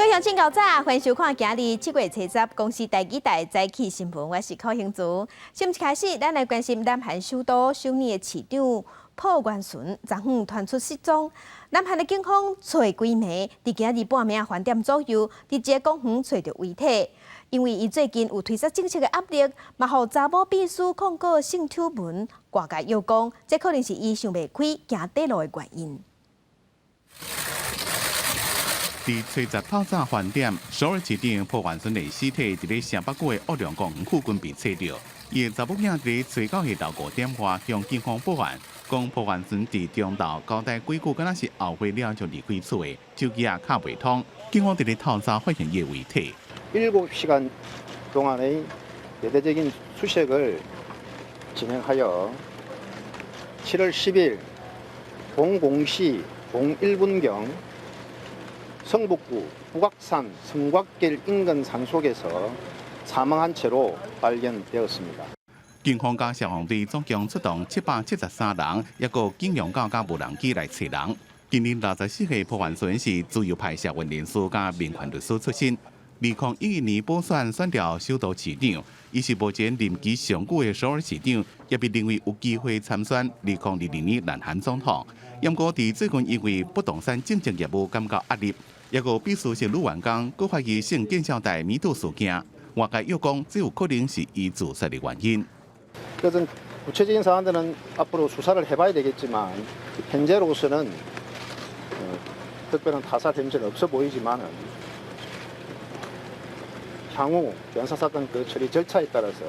位鄉親𠢕早，歡迎收看今日7月初十公視台語台早起新聞，我是柯興竹。新聞開始，咱來關心南韓首都首爾的市長朴元淳，昨昏傳出失蹤。南韓的警方揣幾暝，佇今日半暝仔3點左右，佇一个公園揣著遺體。因為伊最近有推捒政策的壓力，嘛予查某秘書控告性醜聞，外界又講，這可能是伊想袂開行短路的原因。佇初十透早3點，首爾市長朴元淳的屍體佇咧城北區的岳陽公園附近被揣著。伊的查某囝佇咧初九下晝5點外向警方報案，講朴元淳佇中晝交代幾句，敢若是後悔了就離開厝的，手機也敲袂通。警方佇咧透早發現伊的遺體。 7시간 동안의 대대적인 수색을 진행하여 7월 10일 00시 01분경 성북구 북악산 성곽길 인근 산속에서 사망한 채로 발견되었습니다. 警方佮消防隊總共出動773人，抑閣警用狗佮無人機來揣人。今年64歲朴元淳是自由派社運人士佮民權律師出身。2011年補選選著首都市長，伊是目前任期上久的首爾市長，也被認為有機會參選2022年南韓總統。毋過佇最近因為不動產政策業務感覺壓力，抑閣秘書是女員工，閣懷疑性見笑代 MeToo 事件，外界又講這有可能是伊自殺的原因。 그것은 구체적인 사안들은 앞으로 수사를 해봐야 되겠지만 현재로서는 특별한 타살 혐의는 없어 보이지만은 향후 변사사건 그 처리 절차에 따라서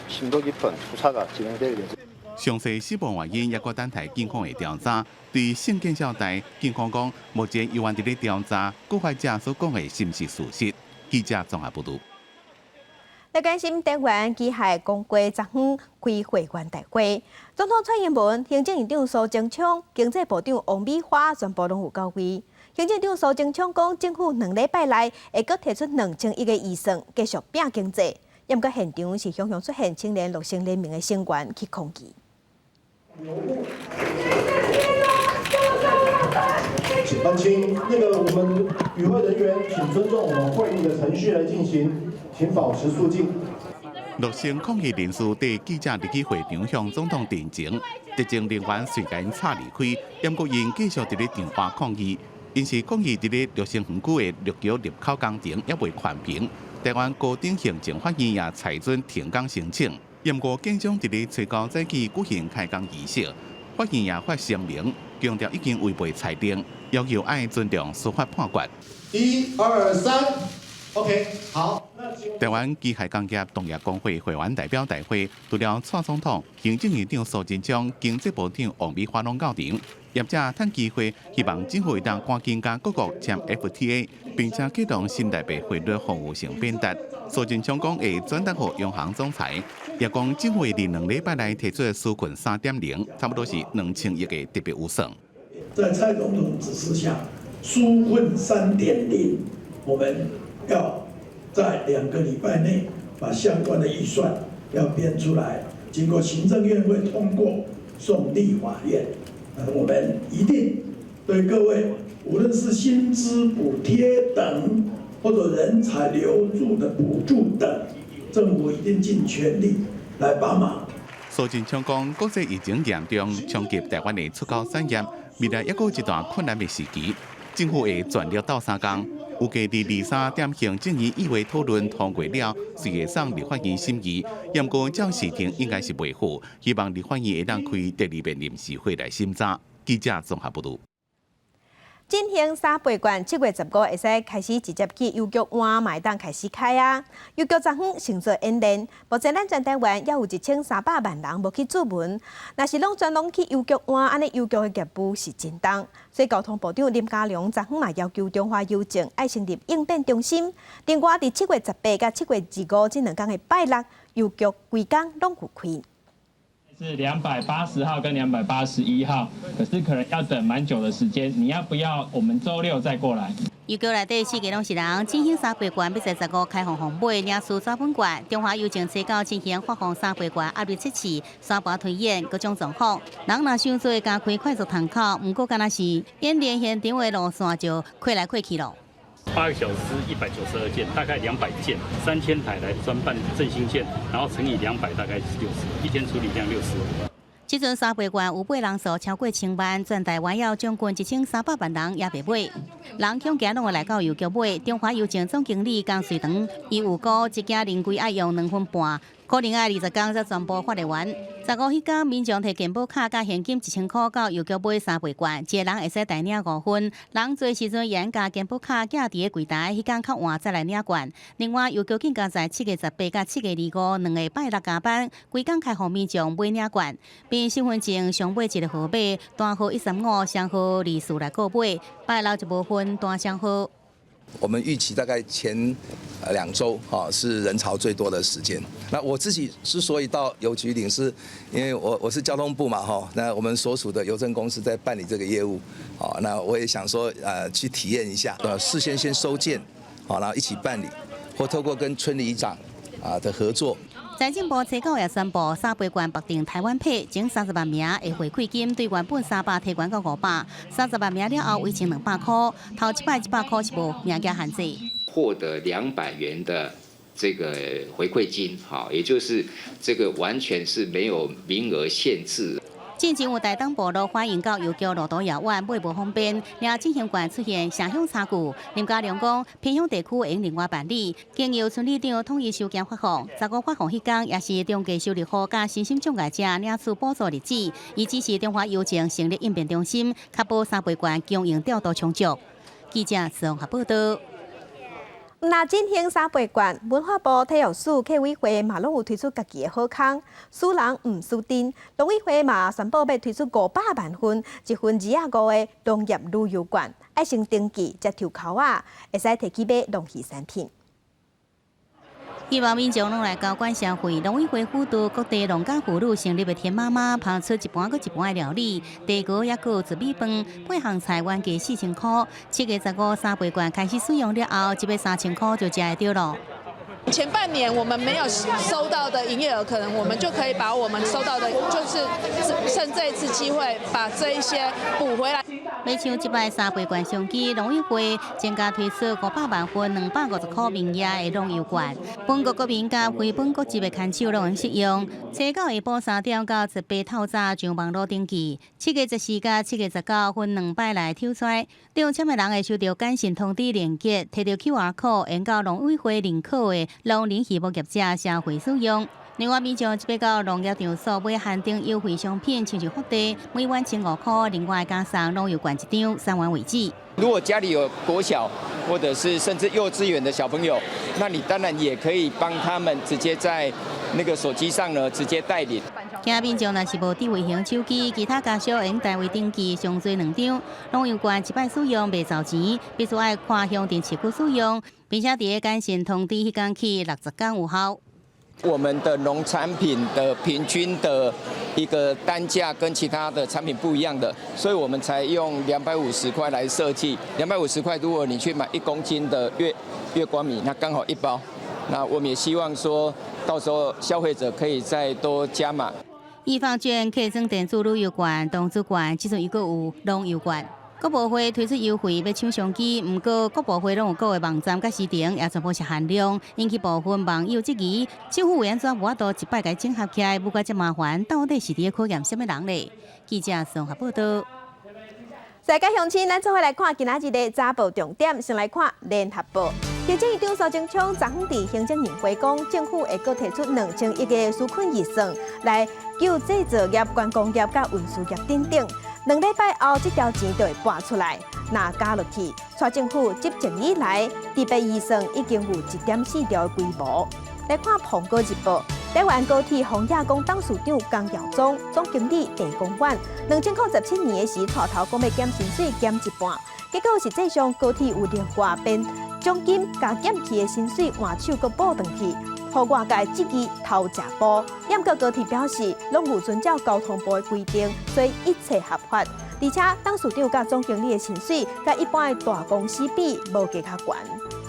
심도 깊은 수사가 진행될 예정. 詳細死亡原因，抑閣等待警方的調查。對性見笑代，警方講目前猶原佇咧調查，告發者所講的是毋是事實。記者綜合報導。來關心台灣機械工會昨昏開會員大會，總統蔡英文、行政院長蘇貞昌、經濟部長王美花全部攏有到位。行政長蘇貞昌講，政府2禮拜內會閣提出2000億的預算，繼續拚經濟。毋過現場是雄雄出現青年陸星聯盟的成員去抗議。請那個我們與會人員，請尊重我們會議的程序來進行，請保持肅靜。陸星抗議人士帶記者入去會場向總統陳情，執政人員隨共𪜶吵離開，毋過𪜶繼續佇咧場外抗議。𪜶是抗議佇咧綠星園區的陸橋入口工程猶未完成，台灣高等行政法院也裁准停工申請。毋過建商佇咧初九早起舉行開工儀式，法院也發聲明，強調已經違背裁定，要求愛尊重司法判決。一二三，OK，好。台灣機械工業同業公會會員代表大會，除了蔡總統、行政院長蘇貞昌、經濟部長王美花攏到場，業者趁機會希望政府會當趕緊佮各國簽 FTA，並且啟動新台幣匯率防禦性貶值。蘇貞昌講會轉達予央行總裁，也講政府會佇2禮拜內提出紓困3.0，差不多是2000億的特別預算。在蔡總統指示下，紓困3.0，我們要在2個禮拜內把相關的預算要編出來，經過行政院會通過，送立法院。我們一定對各位，無論是薪資補貼等，或者人才留住的補助等，政府一定盡全力來幫忙。蘇貞昌講，國際疫情嚴重衝擊台灣的出口產業，未來猶閣有一段困難的時期，政府會全力鬥相共。預計佇23點行政院議會討論通過了，隨會送立法院審議。毋過照時程應該是袂赴，希望立法院會當開第二遍臨時會來審查。記者綜合報導。振興三倍券7月15會使開始直接去郵局換，嘛會當開始開啊！郵局昨昏先做演練，目前咱全台灣猶有1300萬人無去注文，若是攏全攏去郵局換，按呢郵局的業務是真重。所以交通部長林佳龍昨昏嘛要求中華郵政愛成立應變中心，另外佇7月18佮7月25這兩工的拜六，郵局規工攏有開。是280號跟281號，可是可能要等蠻久的時間。你要不要我們週六再過來？郵局內底四界攏是人，振興三倍券欲在十五開放予買，領取紙本券。中華郵政初九進行發放三倍券壓力測試、沙盤推演各種狀況。人若傷濟，加開快速窗口，毋過敢若是演練現場的路線就開來開去咯。8個小時192件，大概200件，3000台來專辦振興券，然後乘以兩百，大概是六十，一天處理量六十。這陣三倍券有買人數超過千萬，全台灣有將近1300萬人猶未買，人恐驚攏會來到郵局買。中華郵政總經理江瑞堂，伊預估一件臨櫃愛用2分半，可能愛20工才全部發會完。15彼工，民眾提健保卡佮現金1000箍到郵局買三倍券，一個人會使代領5份。人濟時陣會共健保卡寄佇個櫃台，彼工較晚再來領券。另外，郵局更加在7月18佮7月25兩個拜六加班，規工開放民眾買領券。憑身份證上尾一個號碼，單號135，雙號24來購買，拜六就無分單雙號。我們預期大概前2週啊是人潮最多的時間。那我自己之所以到郵局領，是因為我是交通部嘛哈，那我們所屬的郵政公司在辦理這個業務，好，那我也想說去體驗一下，事先先收件，好，然後一起辦理，或透過跟村里長啊的合作。財政部初九也宣布，三倍券綁定台灣配，前30萬名的回饋金對原本300提懸到500，30萬名了後維持200箍，頭一擺100箍是無名額限制。獲得200元的這個回饋金，哈，也就是這個完全是沒有名額限制。進前有大東部落反映到郵局路途遙遠，買無方便，領振興券出現城鄉差距。林佳龍講，偏鄉地區會另外辦理，經由村里長統一收件發放。15發放彼工，也是中低收入戶佮身心障礙者領取補助日子。伊指示中華郵政成立應變中心，確保三倍券供應調度充足。記者綜合報道。若振興三倍券，文化部體育署客委會嘛攏有推出家己的好康，輸人毋輸陣。農委會嘛宣布欲推出500萬份，一份25的農業旅遊券，愛先登記才抽鬮仔，會使提去買農漁產品。希望民眾攏來交換消費，農委會輔導各地農家婦女成立的田媽媽，烹出一盤閣一盤的料理，地瓜抑閣有糯米飯，八項菜原價4000箍，7月15三倍券開始使用了後，這欲3000箍就食會著囉。前半年我們沒有收到的營業額，可能我們就可以把我們收到的，就是趁這一次機會把這一些補回來。欲搶這擺三倍券商機，農委會增加推出500萬份250箍面額的農遊券，本國國民佮非本國籍的牽手攏會適用。初九下晡3點到18透早上網路登記，7月14佮7月19分兩擺來抽籤，中籤的人會收到簡訊通知連結，提著 QR code，會到農委會認可的農林漁牧業者社會使用。另外，民眾這欲到農業場所買限定優惠商品，親像福袋，每元15箍，另外加送農遊券一張，送完為止。如果家裡有國小或者是甚至幼稚園的小朋友，那你當然也可以幫他們直接在那個手機上呢直接代領。驚民眾若是無智慧型手機，其他家屬會用代為登記，上濟兩張農遊券一擺使用袂找錢，必須愛跨鄉鎮市區使用，並且佇個簡訊通知彼工起60工有效。我們的農產品的平均的一個單價跟其他的產品不一樣的，所以我們才用250塊來設計。兩百五十塊，如果你去買1公斤的越光米，那剛好一包。那我們也希望說，到時候消費者可以再多加碼。預防券、客裝電子旅遊券、動資券，這陣猶閣有農遊券。國博會推出優惠，欲搶商機，毋過國博會攏有各個網站佮時程，也全部是限量，引起部分網友質疑：政府為按怎無法度一擺共整合起來，無怪遮麻煩，到底是佇咧考驗啥物人咧？記者綜合報道。世界鄉親，咱做伙來看今仔日的早報重點，先來看聯合報。行政院長蘇貞昌昨昏佇行政院會講，政府會閣提出2000億的紓困預算，來救製造業、觀光業佮運輸業等等。2禮拜後，這條錢就會撥出來。若加落去，蔡政府執政以來，特別預算已經有1.4兆的規模。來看《蘋果日報》，台灣高鐵鴻亞宮董事長江耀宗、總經理鄭光遠，2017年的時，帶頭講欲減薪水減一半，結果實際上高鐵有另外編獎金共減去的薪水換手閣補轉去，予外界質疑偷食補。毋過高鐵表示，攏有遵照交通部的規定，所以一切合法。而且董事長佮總經理的薪水，佮一般的大公司比，無加較懸。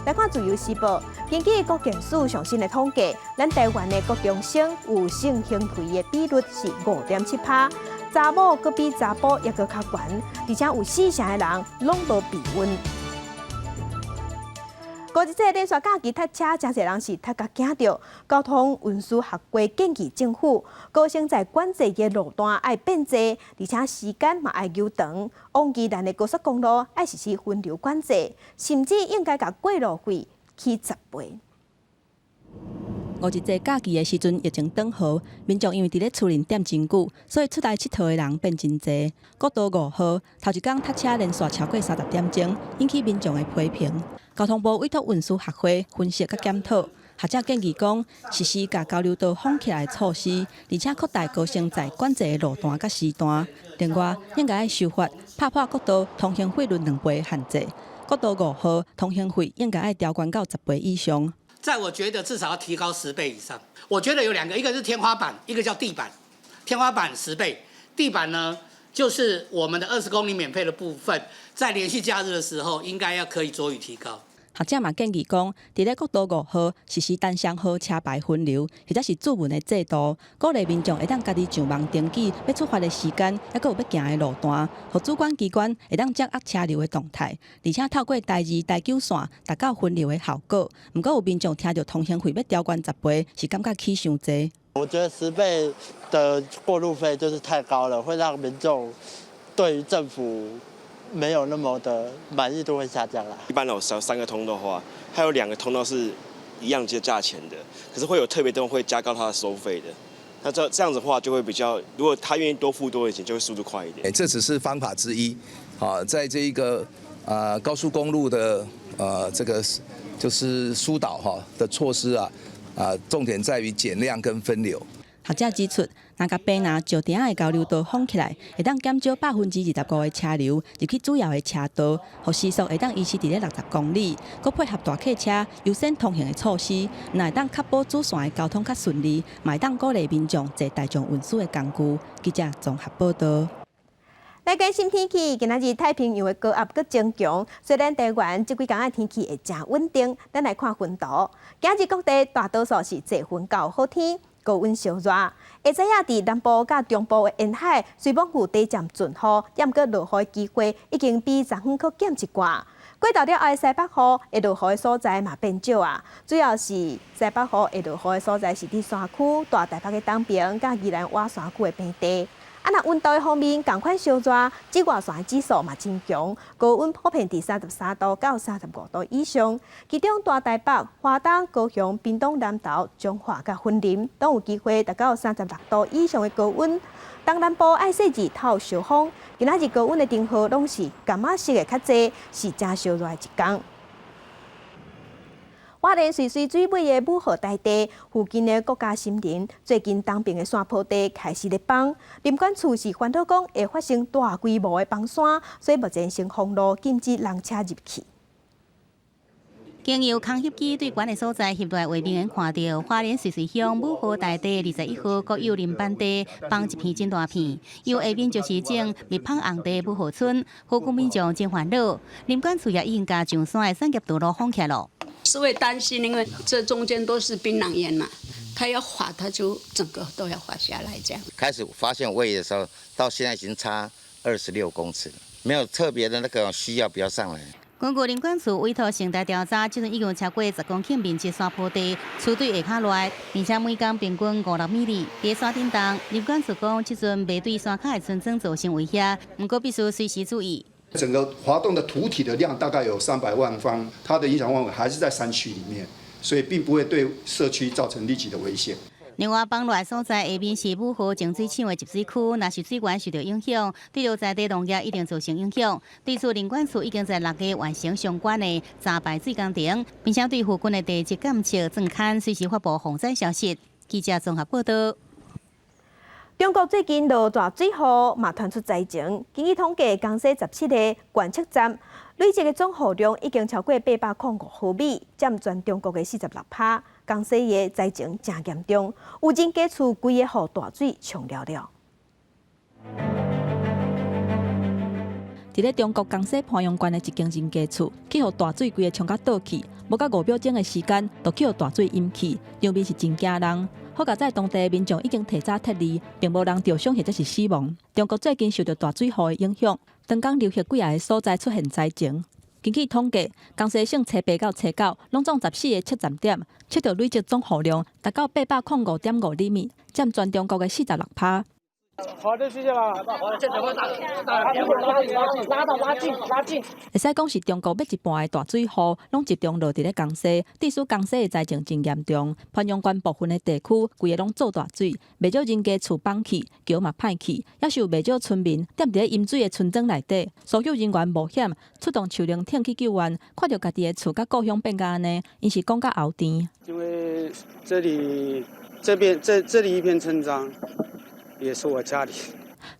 來看《自由時報》，根據國健署上新的統計，咱台灣的國中生有性行為的比率是5.7趴，查某閣比查埔猶閣較懸，而且有四成的人攏無避孕。五日這連續假期塞車，誠濟人是塞共驚著。交通運輸學會建議政府，高升在管制的路段愛變濟，而且時間嘛愛延長。往宜蘭的高速公路愛實施分流管制，甚至應該共過路費起10倍。五日節假期的時陣，疫情轉好，民眾因為佇咧厝裡踮真久，所以出來𨑨迌的人變真濟。國道5號頭一工塞車連續超過30點鐘，引起民眾的批評。交通部委託運輸學會分析佮檢討，學者建議講，實施共交流道封起來的措施，而且擴大高升載管制的路段佮時段。另外，應該愛修法，拍破國道通行費率2倍限制。國道5號通行費應該愛調懸到10倍以上。在我覺得至少要提高十倍以上。我覺得有兩個，一個是天花板，一個叫地板。天花板十倍，地板呢就是我們的20公里免費的部分，在連續假日的時候，應該要可以酌予提高。學者嘛建議講，佇咧國道5號實施單雙號車牌分流，或者是注文的制度，鼓勵民眾會當家己上網登記欲出發的時間，抑閣有欲行的路段，予主管機關會當掌握車流的動態，而且透過台二、台九線達到分流的效果。毋過有民眾聽著通行費欲調懸十倍，是感覺起傷濟。我覺得十倍的過路費就是太高了，會讓民眾對於政府沒有那麼的滿意度會下降啦。一般有三個通道的話，它有兩個通道是一樣的價錢的，可是會有特別燈會加高它的收費的。那這樣子的話就會比較，如果他願意多付多一點，就會速度快一點。這只是方法之一，啊，在這一個高速公路的這個就是疏導哈的措施啊，重點在於減量跟分流。學者指出，若共平林石碇仔的交流道封起來，會當減少25%的車流入去主要的車道，予時速會當維持佇咧60公里，閣配合大客車優先通行的措施，若會當確保主線的交通較順利，嘛會當鼓勵民眾坐大眾運輸的工具。記者綜合報道。來關心天氣，今仔日太平洋的高壓閣增強，雖然台灣這幾工的天氣會誠穩定。咱來看雲圖，今日各地大多數是濟雲到好天，高溫燒熱。下早仔佇南部佮中部的沿海，雖罔有短暫陣雨，毋過落雨的機會已經比昨昏閣減一寡。過晝了後，西北雨會落雨的所在嘛變少啊，主要是西北雨會落雨的所在是佇山區、大台北的東邊佮宜蘭外山區的平地。啊，若溫度方面仝款燒熱，紫外線指數嘛真強，高溫普遍佇33度到35度以上。其中大台北、花東、高雄、屏東南投、彰化佮雲林，攏有機會達到36度以上的高溫。東南部愛細緻透燒風，今仔日高溫的燈號攏是柑仔色的較濟，是誠燒熱的一工。花蓮瑞穗水尾的武和台地附近的國家森林，最近東邊的山坡地開始咧崩，林管處是煩惱講會發生大規模的崩山，所以目前先封路，禁止人車入去。經由空翕機對懸的所在翕落來畫面，看著花蓮瑞穗鄉武和大地21號國有林班地崩一片真大片，由下面就是種蜜蜂紅地武和村，附近民眾真煩惱，林管處也已經共上山的產業道路封起來囉。是會擔心，因為這中間都是檳榔園嘛，它要滑，它就整個都要滑下來這樣。開始發現位移的時候，到現在已經差26公尺，沒有特別的那個需要不要上來。根據林管處委託成大調查，這陣已經超過10公頃面積山坡地，趨對下跤來，而且每工平均五六米哩。佇山頂東，林管處講，這陣袂對山跤的村莊造成威脅，毋過必須隨時注意。整個滑動的土體的量大概有300萬方，它的影響範圍還是在山區裡面，所以並不會對社區造成立即的危險。另外，崩落所在下面是武和淨水廠的集水區，若是水源受著影響，對著在地農業一定造成影響。對此，林管處已經在6月完成相關的查排水工程，並且對附近的地質監測鑽勘，隨時發布洪災消息。記者綜合報道。中國最近落大水雨，嘛傳出災情。根據統計，江西17個觀測站累計的總雨量已經超過805毫米，佔全中國的46%。江西的災情誠嚴重，有人家厝規个予大水沖了了。佇咧中國江西鄱陽縣的一間人家厝，去予大水規个沖甲倒去，無夠5秒鐘的時間，就去予大水淹去，場面是真驚人。好佳哉當地民眾已經提早撤離，並無人著傷或者是死亡。中國最近受著大水雨的影響，長江流域幾仔个所在出現災情。根據統計，江西省初八到初九，攏總14個測站點，測著累積總雨量達到805.5厘米，佔全中國的46趴。好的，謝謝啦。好的，這怎麼打？拉到拉近拉近。會使講是中國欲一半的大水雨，攏集中落佇咧江西，致使江西的災情真嚴重。鄱陽縣部分的地區，規个攏做大水，袂少人家厝崩去，橋嘛歹去，也是有袂少村民踮佇咧淹水的村莊內底，搜救人員冒險出動樹靈艇去救援，看著家己的厝佮故鄉變甲按呢，𪜶是講甲喉甜。因為這裡這邊這裡一片村莊。也是我家裡。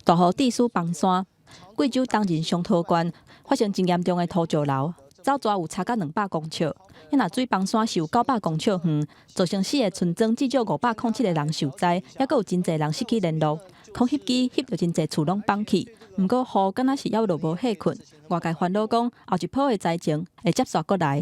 大雨致使崩山，貴州銅仁松桃縣發生真嚴重的土石流，走逝有差甲200公尺。遐若水崩山是有900公尺遠，造成四个村莊至少507個人受災，猶閣有真濟人失去聯絡。空翕機翕著真濟厝攏崩去，毋過雨敢若是猶落無歇睏。外界煩惱講，後一波的災情會接續過來。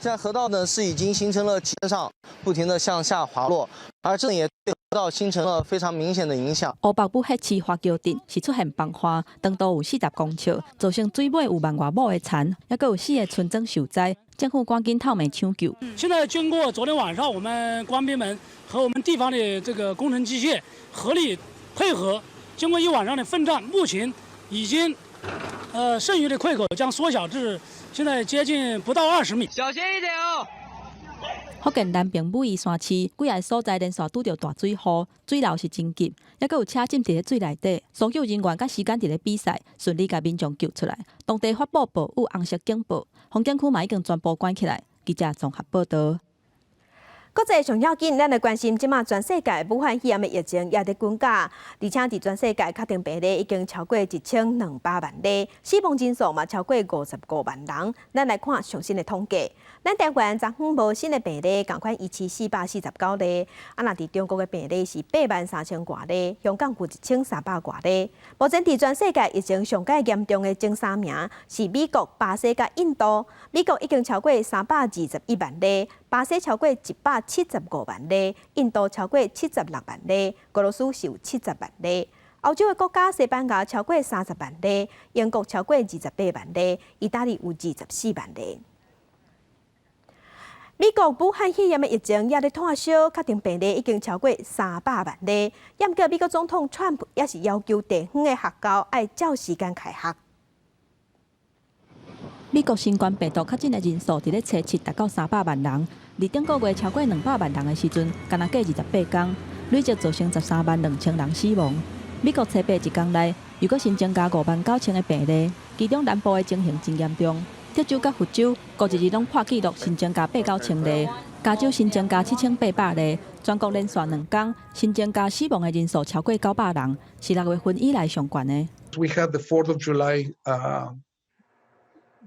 現在河道呢是已經形成了上不停的向下滑落，而這也對河道形成了非常明顯的影響。湖北武漢市華橋鎮是出現崩岸，長度有40公尺，造成水尾有萬外畝的田，猶閣有四个村莊受災，政府趕緊透暝搶救。現在經過昨天晚上，我們官兵們和我們地方的這個工程機械合力配合，經過一晚上的奮戰，目前已經，剩餘的潰口將縮小至現在接近不到20米。小心一點哦。福建南平武夷山市幾个所在連續拄著大水雨，水流是真急，猶閣有車浸佇咧水內底，搜救人員佮時間佇咧比賽，順利共民眾救出來。當地發布暴雨紅色警報，風景區嘛已經全部關起來。記者綜合報導。國際上要緊，咱來關心這馬全世界武漢肺炎的疫情也佇增加，而且佇全世界確診病例已經超過1200萬例，死亡人數嘛超過55萬人。咱來看上新的統計，咱台灣昨昏無新的病例，仝款1449例。啊，若佇中國的病例是8萬3千外例，香港有1300外例。目前佇全世界疫情上蓋嚴重的前三名是美國、巴西佮印度。美國已經超過321萬例，巴西超過175萬例，印度超過76萬例，俄羅斯是有70萬例。歐洲的國家西班牙超過30萬例，英國超過28萬例，意大利有24萬例。美國武漢肺炎的疫情也咧湠燒，確診病例已經超過300萬例。毋過美國總統川普也是要求地方的學校愛照時間開學。美國新冠病毒確診的人數佇咧初七達到300萬人，佇頂個月超過200萬人的時陣，干焦過28工，累計造成13萬2千人死亡。美國初八一工內又閣新增加5萬9千个病例，其中南部的情形真嚴重。德州佮佛州各一日攏破紀錄新增加八九千例，加州新增加7800例，全國連續2工新增加死亡的人數超過900人，是6月份以來上懸的。 We had the 4th of July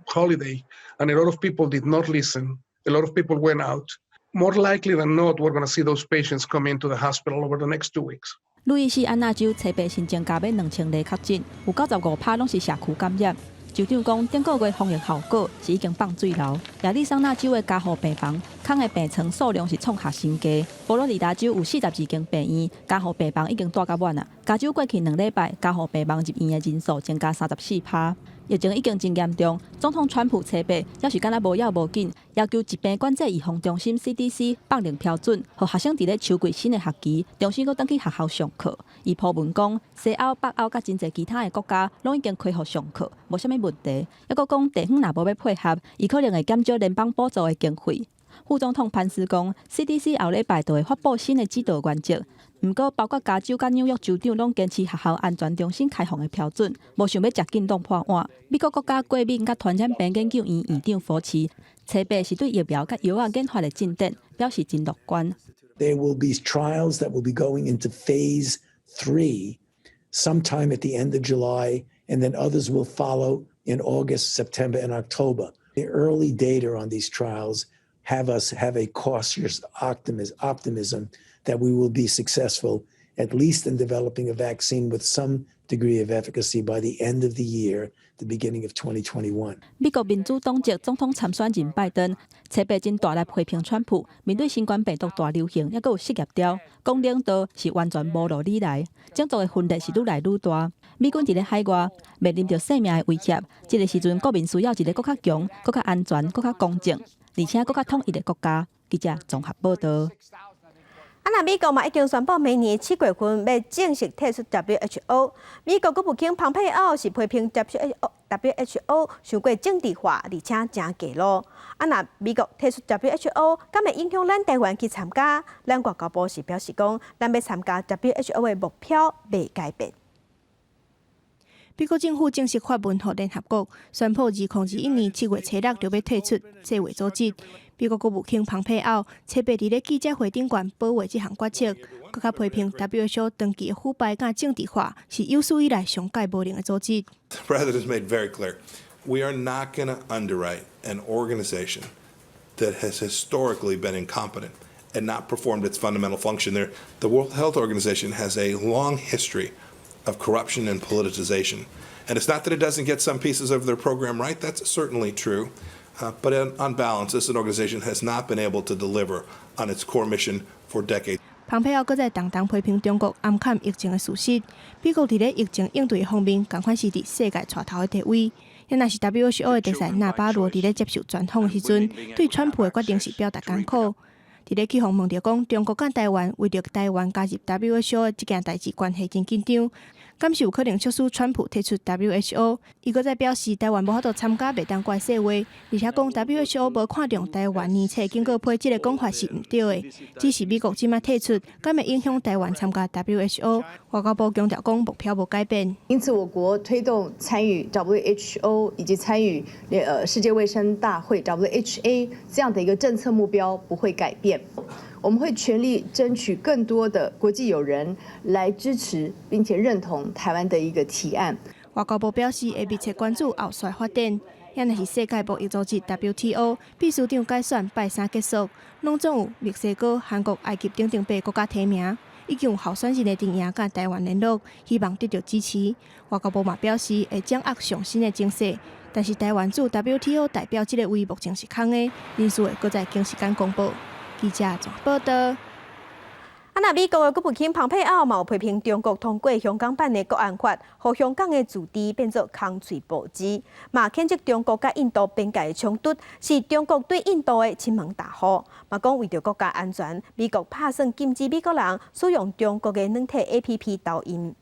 holiday, and a lot of people did not listen. A lot of people went out. More likely than not, we're going to see those patients come into the hospital over the next 2 weeks. 路易斯安那州初八新增加欲2000例確診，有95趴攏是社區感染。州長講，頂個月防疫效果是已經放水流。亞利桑那州的加護病房，空的病床數量是創下新低。佛羅里達州有42間病院，加護病房已經蹛甲滿啊。加州過去2禮拜加護病房入院的人數增加34趴。疫情已經真嚴重，總統川普初八也是敢若無要無緊，要求疾病管制預防中心 CDC 放靈標準，予學生佇咧秋季新的學期重新閣轉去學校上課。伊鋪文講，西歐、北歐佮真濟其他的國家攏已經開放上課，無啥物問題。猶閣講地方若無欲配合，伊可能會減少聯邦補助的經費。副總統潘斯講，CDC 後禮拜就會發布新的指導原則。毋過，包括加州佮紐約州長攏堅持學校安全重新開放的標準，無想欲食緊弄破碗。美國國家過敏佮傳染病研究院院長佛奇，初八是對疫苗佮藥仔研發的進展表示真樂觀。 There will be trials that will be going into phase three sometime at the end of July, and then others will follow in August, September, and October. The early data on these trials have us have a cautious optimism that we will be successful, at least in developing a vaccine with some degree of efficacy by the end of the year, the beginning of 2021. 美國民主黨籍總統參選人拜登，初八真大力批評川普，面對新冠病毒大流行，猶閣有失業潮，講領導是完全無路理來，種族的分裂是愈來愈大。美軍佇咧海外面臨著性命的威脅，這个時陣國民需要一个閣較強、閣較安全、閣較公正，而且閣較統一的國家。記者綜合報道。啊，若美國嘛已經宣布明年7月份欲正式退出 WHO。美國國務卿蓬佩奧是批評 WHO 傷過政治化，而且誠假路。啊，若美國退出 WHO，敢會影響咱台灣去參加？咱外交部是表示講，咱欲參加 WHO 的目標袂改變。美國政府正式發文予聯合國，宣布2021年7月初6就欲退出世衛組織。美國國務卿蓬佩奧七八佇咧記者會頂懸保衛這項決策，閣較批評 WHO 長期腐敗佮政治化是有史以來上蓋無能的組織。 The president has made very clear, we are not going to underwrite an organization that has historically been incompetent and not performed its fundamental function. There, the World Health Organization has a long history of corruption and politicization. And it's not that it doesn't get some pieces of their program right, that's certainly true. But on balance, this organization has not been able to deliver on its core mission for decades. 蓬佩奧閣再重重批評中國掩蓋疫情的事實。美國佇咧疫情應對方面，仝款是佇世界帶頭的地位。也若是 WHO 的特使納巴羅佇咧接受專訪的時陣，對川普的決定是表達艱苦。佇咧去予問著講，中國佮台灣為著台灣加入 WHO 的這件代誌關係真緊張，敢是有可能促使川普退出 WHO？伊閣再表示，台灣無法度參加袂當怪世話，而且講 WHO 無看重台灣年冊警告批這个講法是毋對的。只是美國這馬退出，敢會影響台灣參加 WHO？外交部強調講目標無改變。因此，我國推動參與 WHO 以及參與世界衛生大會 WHA 這樣的一個政策目標不會改變。我們會全力爭取更多的國際友人來支持並且認同台灣的一個提案。外交部表示會密切關注後續發展。也若是世界貿易組織 WTO 秘書長改選拜三結束，攏總有墨西哥、韓國、埃及等等八个國家提名，已經有候選人的陣營佮台灣聯絡，希望得到支持。外交部嘛表示會掌握上新的情勢，但是台灣駐 WTO 代表這个位目前是空的，人事會閣再經時間公布。記者綜報道。啊，若美國的國務卿蓬佩奧嘛有批評中國通過香港版的國安法，予香港的自治變做空喙布子，嘛譴責中國佮印度邊界的衝突是中國對印度的侵門踏戶，嘛講為著國家安全，美國拍算禁止美國人使用中國的軟體 APP 抖音。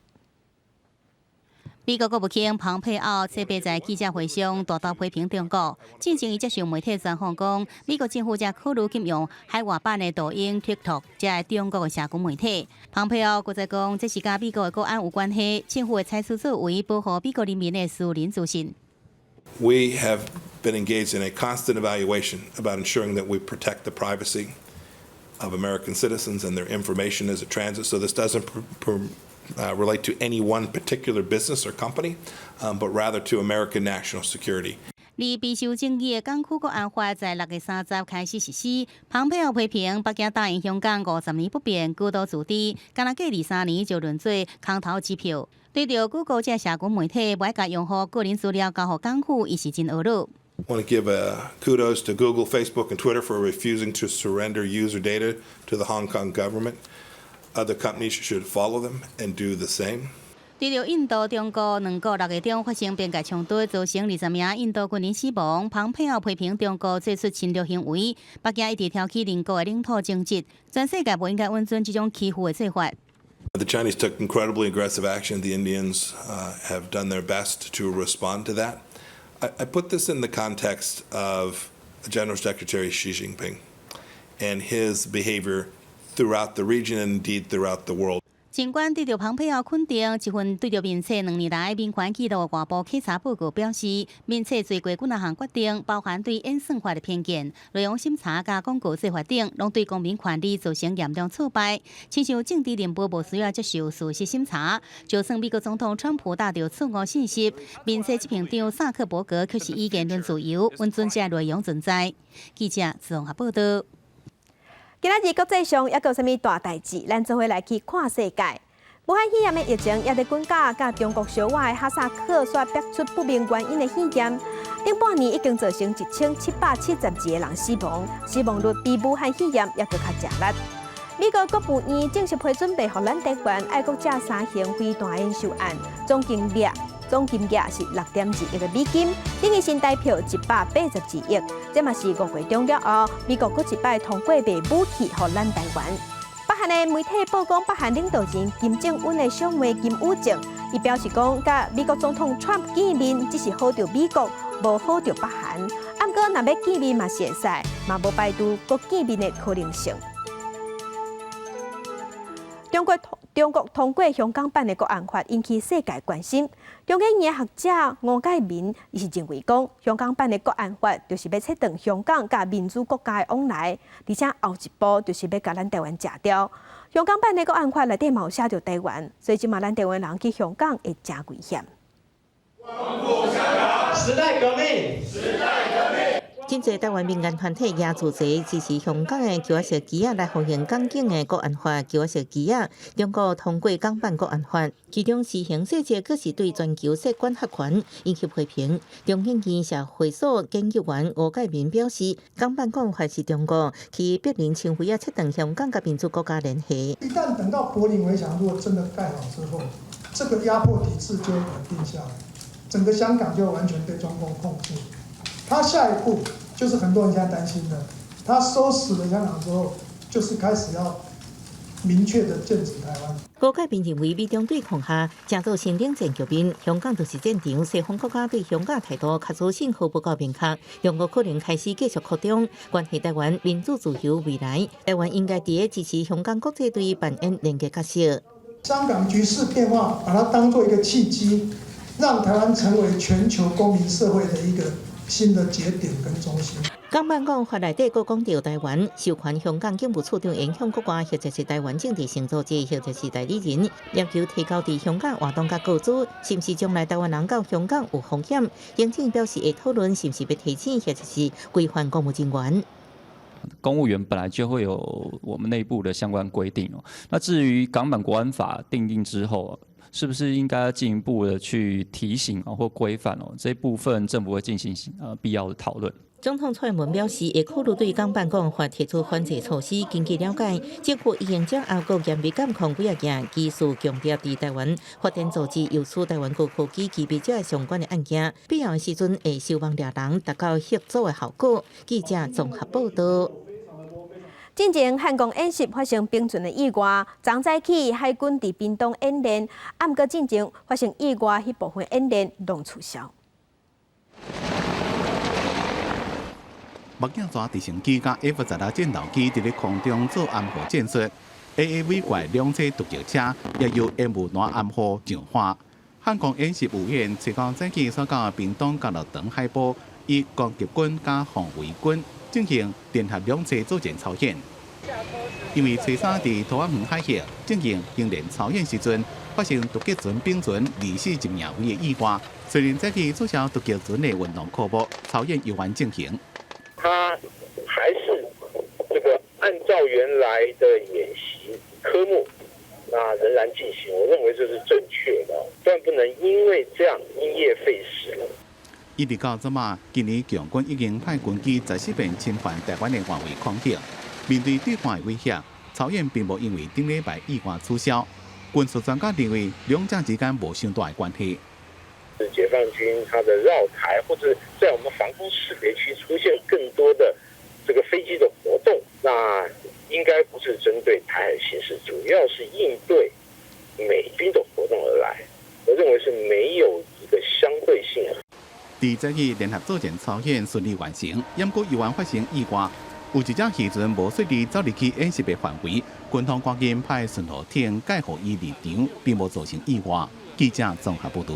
美國國務卿蓬佩奧這擺在記者會上大大批評中國。進前伊接受媒體專訪講，美國政府正考慮禁用海外版的抖音、TikTok，這个中國的社群媒體。蓬佩奧閣再講，這是佮美國的國安有關係，政府會採取作為保護美國人民的私人資訊。 We have been engaged in a constant evaluation about ensuring that we protect the privacy of American citizens and their information as it transits. So this doesn't relate to any one particular business or company, but rather to American national security. 而備受爭議的港區國安法在6月30開始實施。蓬佩奧批評北京答應香港50年不變高度自治，敢若過23年就淪做空頭支票。對著 Google 這社群媒體，欲共用戶個人資料交予港府，伊是真懊惱。 Want to give kudos to Google, Facebook, and Twitter for refusing to surrender user data to the Hong Kong government. Other companies should follow them and do the same. 對著印度、中國兩國6月中發生邊界衝突，造成20名印度軍人死亡。蓬佩奧批評中國做出侵略行為，北京一直挑起鄰國的領土爭執，全世界無應該允准這種欺負的做法。 The Chinese took incredibly aggressive action. The Indians have done their best to respond to that. I put this in the context of General Secretary Xi Jinping and his behavior throughout the region and indeed throughout the world. 儘管得到蓬佩奧肯定，這份對著面冊2年來民權紀錄的外部稽查報告表示，面冊做過幾若項決定，包含對演算法的偏見、內容審查佮廣告做法等，攏對公民權利造成嚴重挫敗。親像政治任務無需要接受事實審查，就算美國總統川普打著錯誤信息，面冊執行長薩克伯格卻是以言論自由，允准這內容存在。記者綜合報道。今仔日國際上猶閣有啥物大代誌？咱做伙來去看世界。武漢肺炎的疫情猶佇滾絞，佮中國相倚的哈薩克煞爆出不明原因的肺炎，頂半年已經造成1772個人死亡，死亡率比武漢肺炎猶閣較食力。美國國務院正式批准賣予咱台灣愛國者三型飛彈演習案，總金額是6.2億个美金，等於新台票182億。這嘛是5月中了後，美國閣一擺通過賣武器予咱台灣。北韓的媒體報講，北韓領導人金正恩的小妹金與正，伊表示講，佮美國總統川普見面，只是好著美國，無好著北韓。毋過若欲見面嘛是會使，嘛無排除閣見面的可能性。中國通過香港版的國安法，引起世界關心。中研院學者吳介民伊是認為講，香港版的國安法就是欲切斷香港佮民主國家的往來，而且後一步就是欲共咱台灣食掉。香港版的國安法內底嘛有寫著台灣，所以這馬咱台灣人去香港會誠危險。時代革命，時代革命。真濟台灣民間團體也組織支持香港的僑仔色旗仔來歡迎港警的國安法僑仔色旗仔。中國通過港版國安法，其中施行細節閣是對全球設管轄權引起批評。中研院社會所研究員吳介民表示，港版國安法是中國去柏林牆圍仔切斷香港佮民主國家聯繫。一旦等到柏林圍牆如果真的蓋好之後，這個壓迫體制就會穩定下來，整個香港就完全被中共控制。他下一步就是很多人現在擔心的，他收死了香港之後，就是開始要明確的劍指台灣。吳介民認為，美中對抗下，正造成冷戰局面，香港就是戰場。西方國家對香港態度較自信和無夠明確，中國可能開始繼續擴張，關係台灣民主自由未來。台灣應該佇咧支持香港國際對扮演連結角色。香港局勢變化，把它當做一個契機，讓台灣成為全球公民社會的一個新的節點跟中心。港版國安法內底閣講著台灣授權香港警務處長影響國外，或者是台灣政治性組織，或者是代理人，要求提交佇香港活動佮個資，是毋是將來台灣人到香港有風險？行政表示會討論是毋是欲提醒，或者是規範公務人員。公務員本來就會有我們內部的相關規定哦。那至於港版國安法訂定之後，是不是應該進一步的去提醒啊或規範哦？這部分政府會進行必要的討論。總統蔡英文表示，會考慮對港版國安法提出反制措施。根據了解，政府已經將後國嚴密監控幾仔件技術強調佇台灣發展組織誘取台灣高科技機密者相關的案件，必要的時陣會收網掠人，達到嚇阻的效果。記者綜合報道。進前漢光演習發生冰船的意外，昨早起海軍佇屏東演練，毋過進前發生意外，彼部分演練攏取消。目鏡蛇直升機佮 F-16戰鬥機佇咧空中做掩護戰術，AAV 怪兩栖突擊車也由煙霧彈掩護上岸。漢光演習有演，初九早起所到屏東甲樂長海埔，以攻擊軍佮防衛軍進行聯合兩棲作戰操演。因為初三佇桃仔園海域進行訓練操演時陣，發生突擊船冰船二死一命危的意外。雖然早起取消突擊船的運動科目，操演猶原進行。他還是這個按照原來的演習科目，那仍然進行。我認為這是正確的，斷不能因為這樣因噎廢食了。一直到這馬，今年共軍已經派軍機14遍侵犯台灣的外圍空域。面對對岸的威脅，操演並無因為頂禮拜意外取消。軍事專家認為，兩者之間無傷大的關係。是解放軍他的繞台，或者在我們防空識別區出現更多的這個飛機的活動，那應該不是針對台海形勢，主要是應對美軍的活動而來。我認為是沒有一個相對性。佇這次聯合作戰操演順利完成，毋過猶原發生意外，有一隻漁船無順利走入去演習的範圍，軍方趕緊派巡邏艇蓋護伊離場，並無造成意外。記者綜合報道。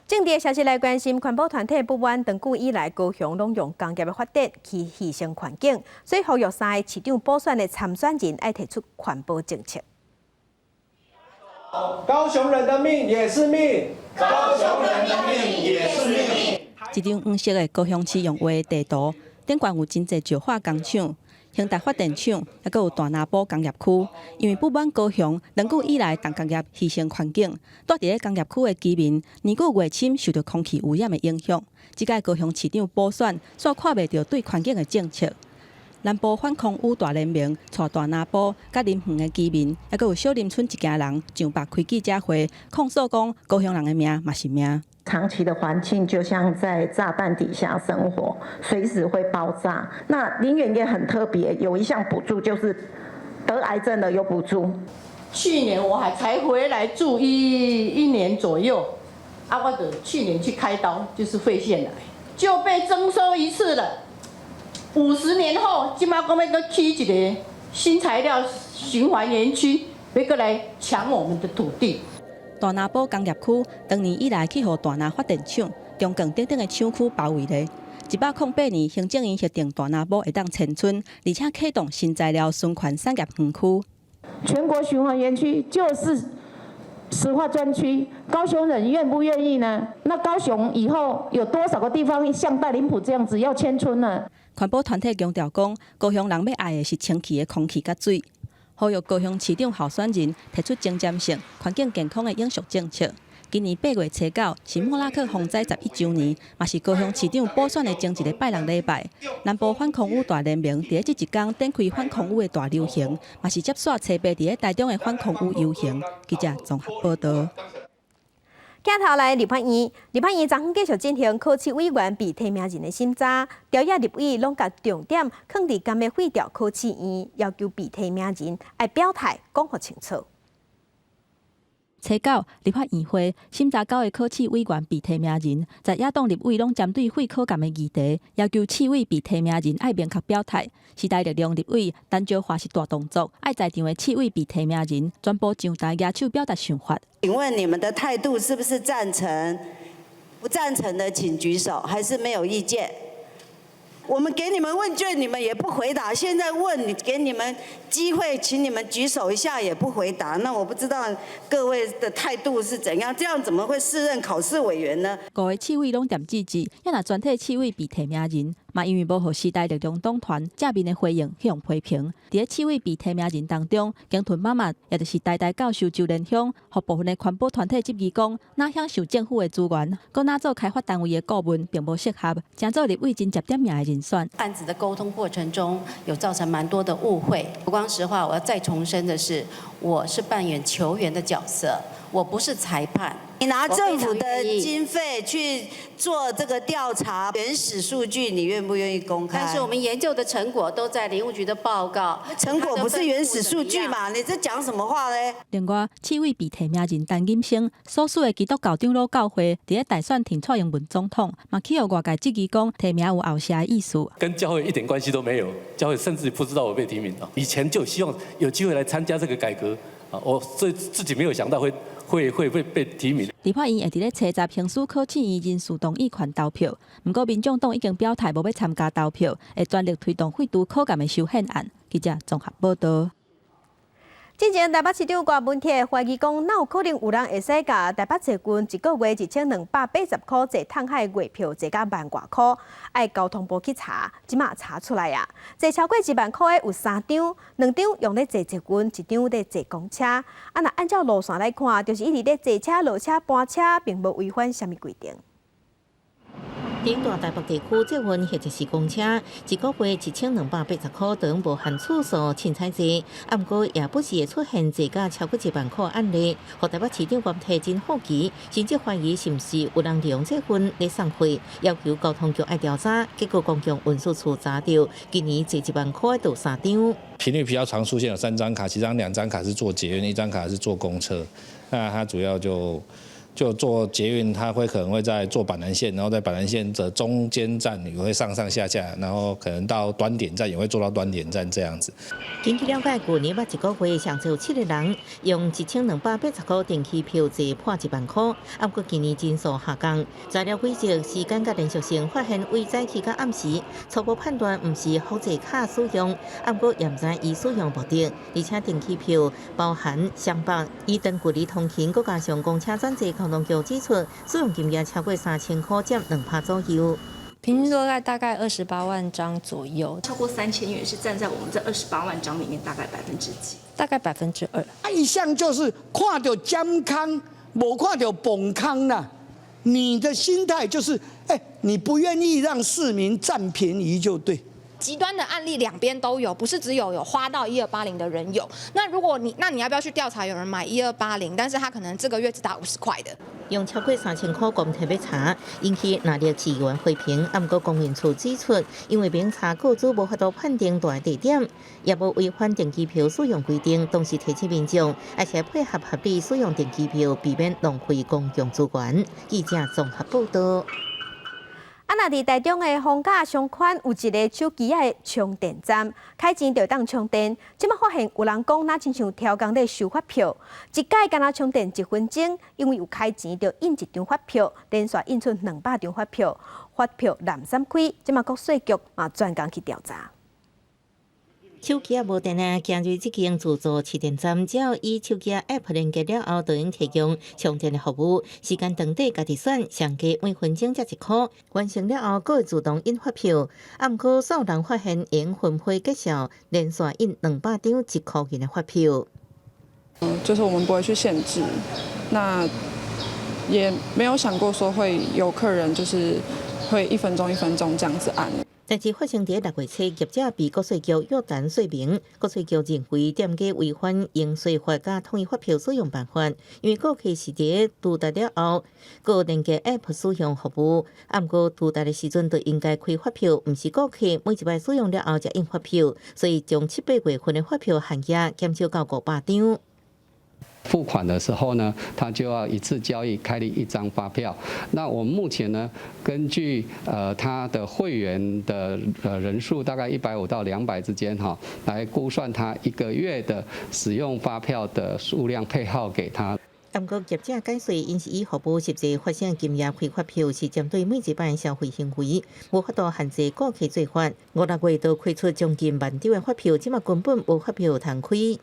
政治消息來關心，環保團體不滿長久以來高雄攏用工業的發電去犧牲環境，所以呼籲三个市長補選的參選人愛提出環保政策。高雄人的命也是命，高雄人的命也是命。一張黃色的高雄市用畫地圖，頂懸有真濟石化工廠、興達發電廠，抑閣有大拿埔工業區。因為不滿高雄長久以來重工業犧牲環境，住佇咧工業區的居民年久月深受著空氣污染的影響。這屆高雄市長補選，煞看袂著對環境的政策。南部反空污大聯盟帶大拿埔佮林園的居民，猶閣有小林村一家人上北開記者會，控訴講高雄人的命嘛是命。長期的環境就像在炸彈底下生活，隨時會爆炸。那林園也很特別，有一項補助就是得癌症的有補助。去年我還才回來住一年左右，啊，我就去年去開刀，就是肺腺癌，就被徵收一次了。50年後，這馬講欲閣起一個新材料循環園區，欲閣來搶我們的土地。大拿埔工業區長年以來去予大拿發電廠、中鋼等等的廠區包圍咧。108年，行政院核定大拿埔會當遷村，而且啟動新材料循環產業園區。全國循環園區就是石化專區，高雄人願不願意呢？那高雄以後有多少個地方像大林埔這樣子要遷村呢？環保團體強調講，高雄人欲愛的是清氣的空氣佮水。呼籲高雄市長候選人提出前瞻性、環境健康的永續政策。今年8月初9是莫拉克風災11週年，嘛是高雄市長補選的前一个拜六禮拜。南部反空污大聯盟佇咧這一工展開反空污的大遊行，嘛是接續初八佇咧台中的反空污遊行。記者綜合報道。鏡頭來立法院，立法院昨昏繼續進行考試委員被提名人的審查，朝野立委攏共重點囥佇敢欲廢掉考試院，要求被提名人愛表態講予清楚。初九，立法院會審查九个考試委員被提名人，在野黨立委攏針對廢考監的議題，要求四位被提名人愛明確表態。時代力量立委陳椒華是大動作，愛在場的四位被提名人全部上台舉手表達想法。請問你們的態度是不是贊成？不贊成的請舉手，還是沒有意見？我們給你們問卷，你們也不回答。現在問你，給你們機會，請你們舉手一下，也不回答。那我不知道各位的態度是怎樣，這樣怎麼會適任考試委員呢？五个四位攏恬吱吱，也若全體四位被提名人，嘛因為無予時代力量黨團正面的回應，予人批評。佇咧四位被提名人當中，鯨豚媽媽，也就是台大教授周連香，予部分的環保團體質疑講，若享受政府的資源，閣若做開發單位的顧問，並無適合，成做立委真接點名的人選。案子的溝通過程中，有造成蠻多的誤會。不光實話，我要再重申的是，我是扮演球員的角色，我不是裁判。你拿政府的經費去做這個調查，原始數據你願不願意公開？但是我們研究的成果都在林務局的報告。成果不是原始數據嘛？你這講什麼話呢？另外，四位被提名人陳錦生所屬的基督教長老教會，佇咧大選挺蔡英文總統，嘛去予外界質疑講提名有後設的意思。跟教會一點關係都沒有，教會甚至不知道我被提名啊。以前就希望有機會來參加這個改革啊，我這自己沒有想到會被提名。立法院會佇咧初十行使考試院人事動議權投票，毋過民眾黨已經表態無欲參加投票，會全力推動廢除考監的修憲案。記者綜合報道。進前台北市長郭文鐵懷疑講，哪有可能有人會使共台北捷運一個月1280箍坐淡海月票坐甲萬外箍，愛交通部去查，這馬查出來啊！坐超過1萬箍的有三張，兩張用咧坐捷運，一張咧坐公車。啊，若按照路線來看，就是一直咧坐車、落車、搬車，並無違反啥物規定。頂大台北地區捷運或者是公車，一個月1280箍，當無含次數凊彩坐，啊，毋過也不時會出現坐甲超過1萬箍案例，予台北市長郭提真好奇，甚至懷疑是毋是有人利用這份咧送貨，要求交通局愛調查，結果公共運輸處查著，今年坐1萬箍的就三張。頻率比較常出現有三張卡，其中兩張卡是坐捷運，一張卡是坐公車，那它主要就坐捷運，他會可能會在坐板南線，然後在板南線的中間站也會上上下下，然後可能到端點站也會坐到端點站這樣子。根據了解，舊年捌一個月上濟有七個人用1280箍定期票坐破1萬箍，啊，毋過今年人數下降。材料軌跡時間佮連續性發現，為早起佮暗時初步判斷毋是複製卡使用，啊，毋過也毋知伊使用目的，而且定期票包含雙北以長距離通勤，閣加上公車轉坐。交通局指出，使用金額超過3000箍，佔2%左右。平均落概大概28萬張左右，超過3000元是佔在我們這28萬張裡面大概百分之幾？大概2%。啊，一向就是看著減空，無看著磅空啦。你的心態就是，欸，你不願意讓市民佔便宜就對。極端的案例兩邊都有，不是只有花到一二八零的人有。那如果你，那你要不要去調查有人買一二八零，但是他可能這個月只打50塊的？用超過3000箍公提欲查，引起納入市議員批評。啊，毋過公衛處指出，因為明查雇主無法度判定蹛地點，也無違反電機票使用規定，同時提醒民眾，而且配合合理使用電機票，避免浪費公共資源。記者綜合報道。啊，若佇台中的逢甲商圈有一个手機仔的充電站，開錢就當充電。這擺發現有人講，若親像超工咧收發票，一擺干焦充電1分鐘，因為有開錢就印一張發票，連續印出200張發票，發票濫散開。這擺國稅局嘛專工去調查。手機仔無電啊，行入這間自助市電站，只要以手機 App 連結了後，就能提供充電的服務。時間長短家己選，上低每分鐘才1箍。完成了後，閣會自動印發票。啊，毋過煞有人發現用分批結數，連續印200張1箍銀的發票。嗯，就是我們不會去限制，那也沒有想過說會有客人就是會一分鐘一分鐘這樣子按。但是發生佇6月初，業者被國稅局約談說明，國稅局認為店家違反應稅法佮統一發票使用辦法，因為顧客是佇到達了後，閣連結 App 使用服務，啊，毋過到達的時陣就應該開發票，毋是顧客每一擺使用了後才印發票，所以將7、8月份的發票限額減少到500張。付款的時候呢，他就要一次交易開立一張發票。那我們目前呢，根據他的會員的人數大概150到200之間哈，來估算他一個月的使用發票的數量配號給他。毋過業者解釋，𪜶是以服務實際發生金額開發票，是針對每一擺消費行為，無法度限制顧客做法。5、6月都開出將近1萬張的發票，這馬根本無發票通開。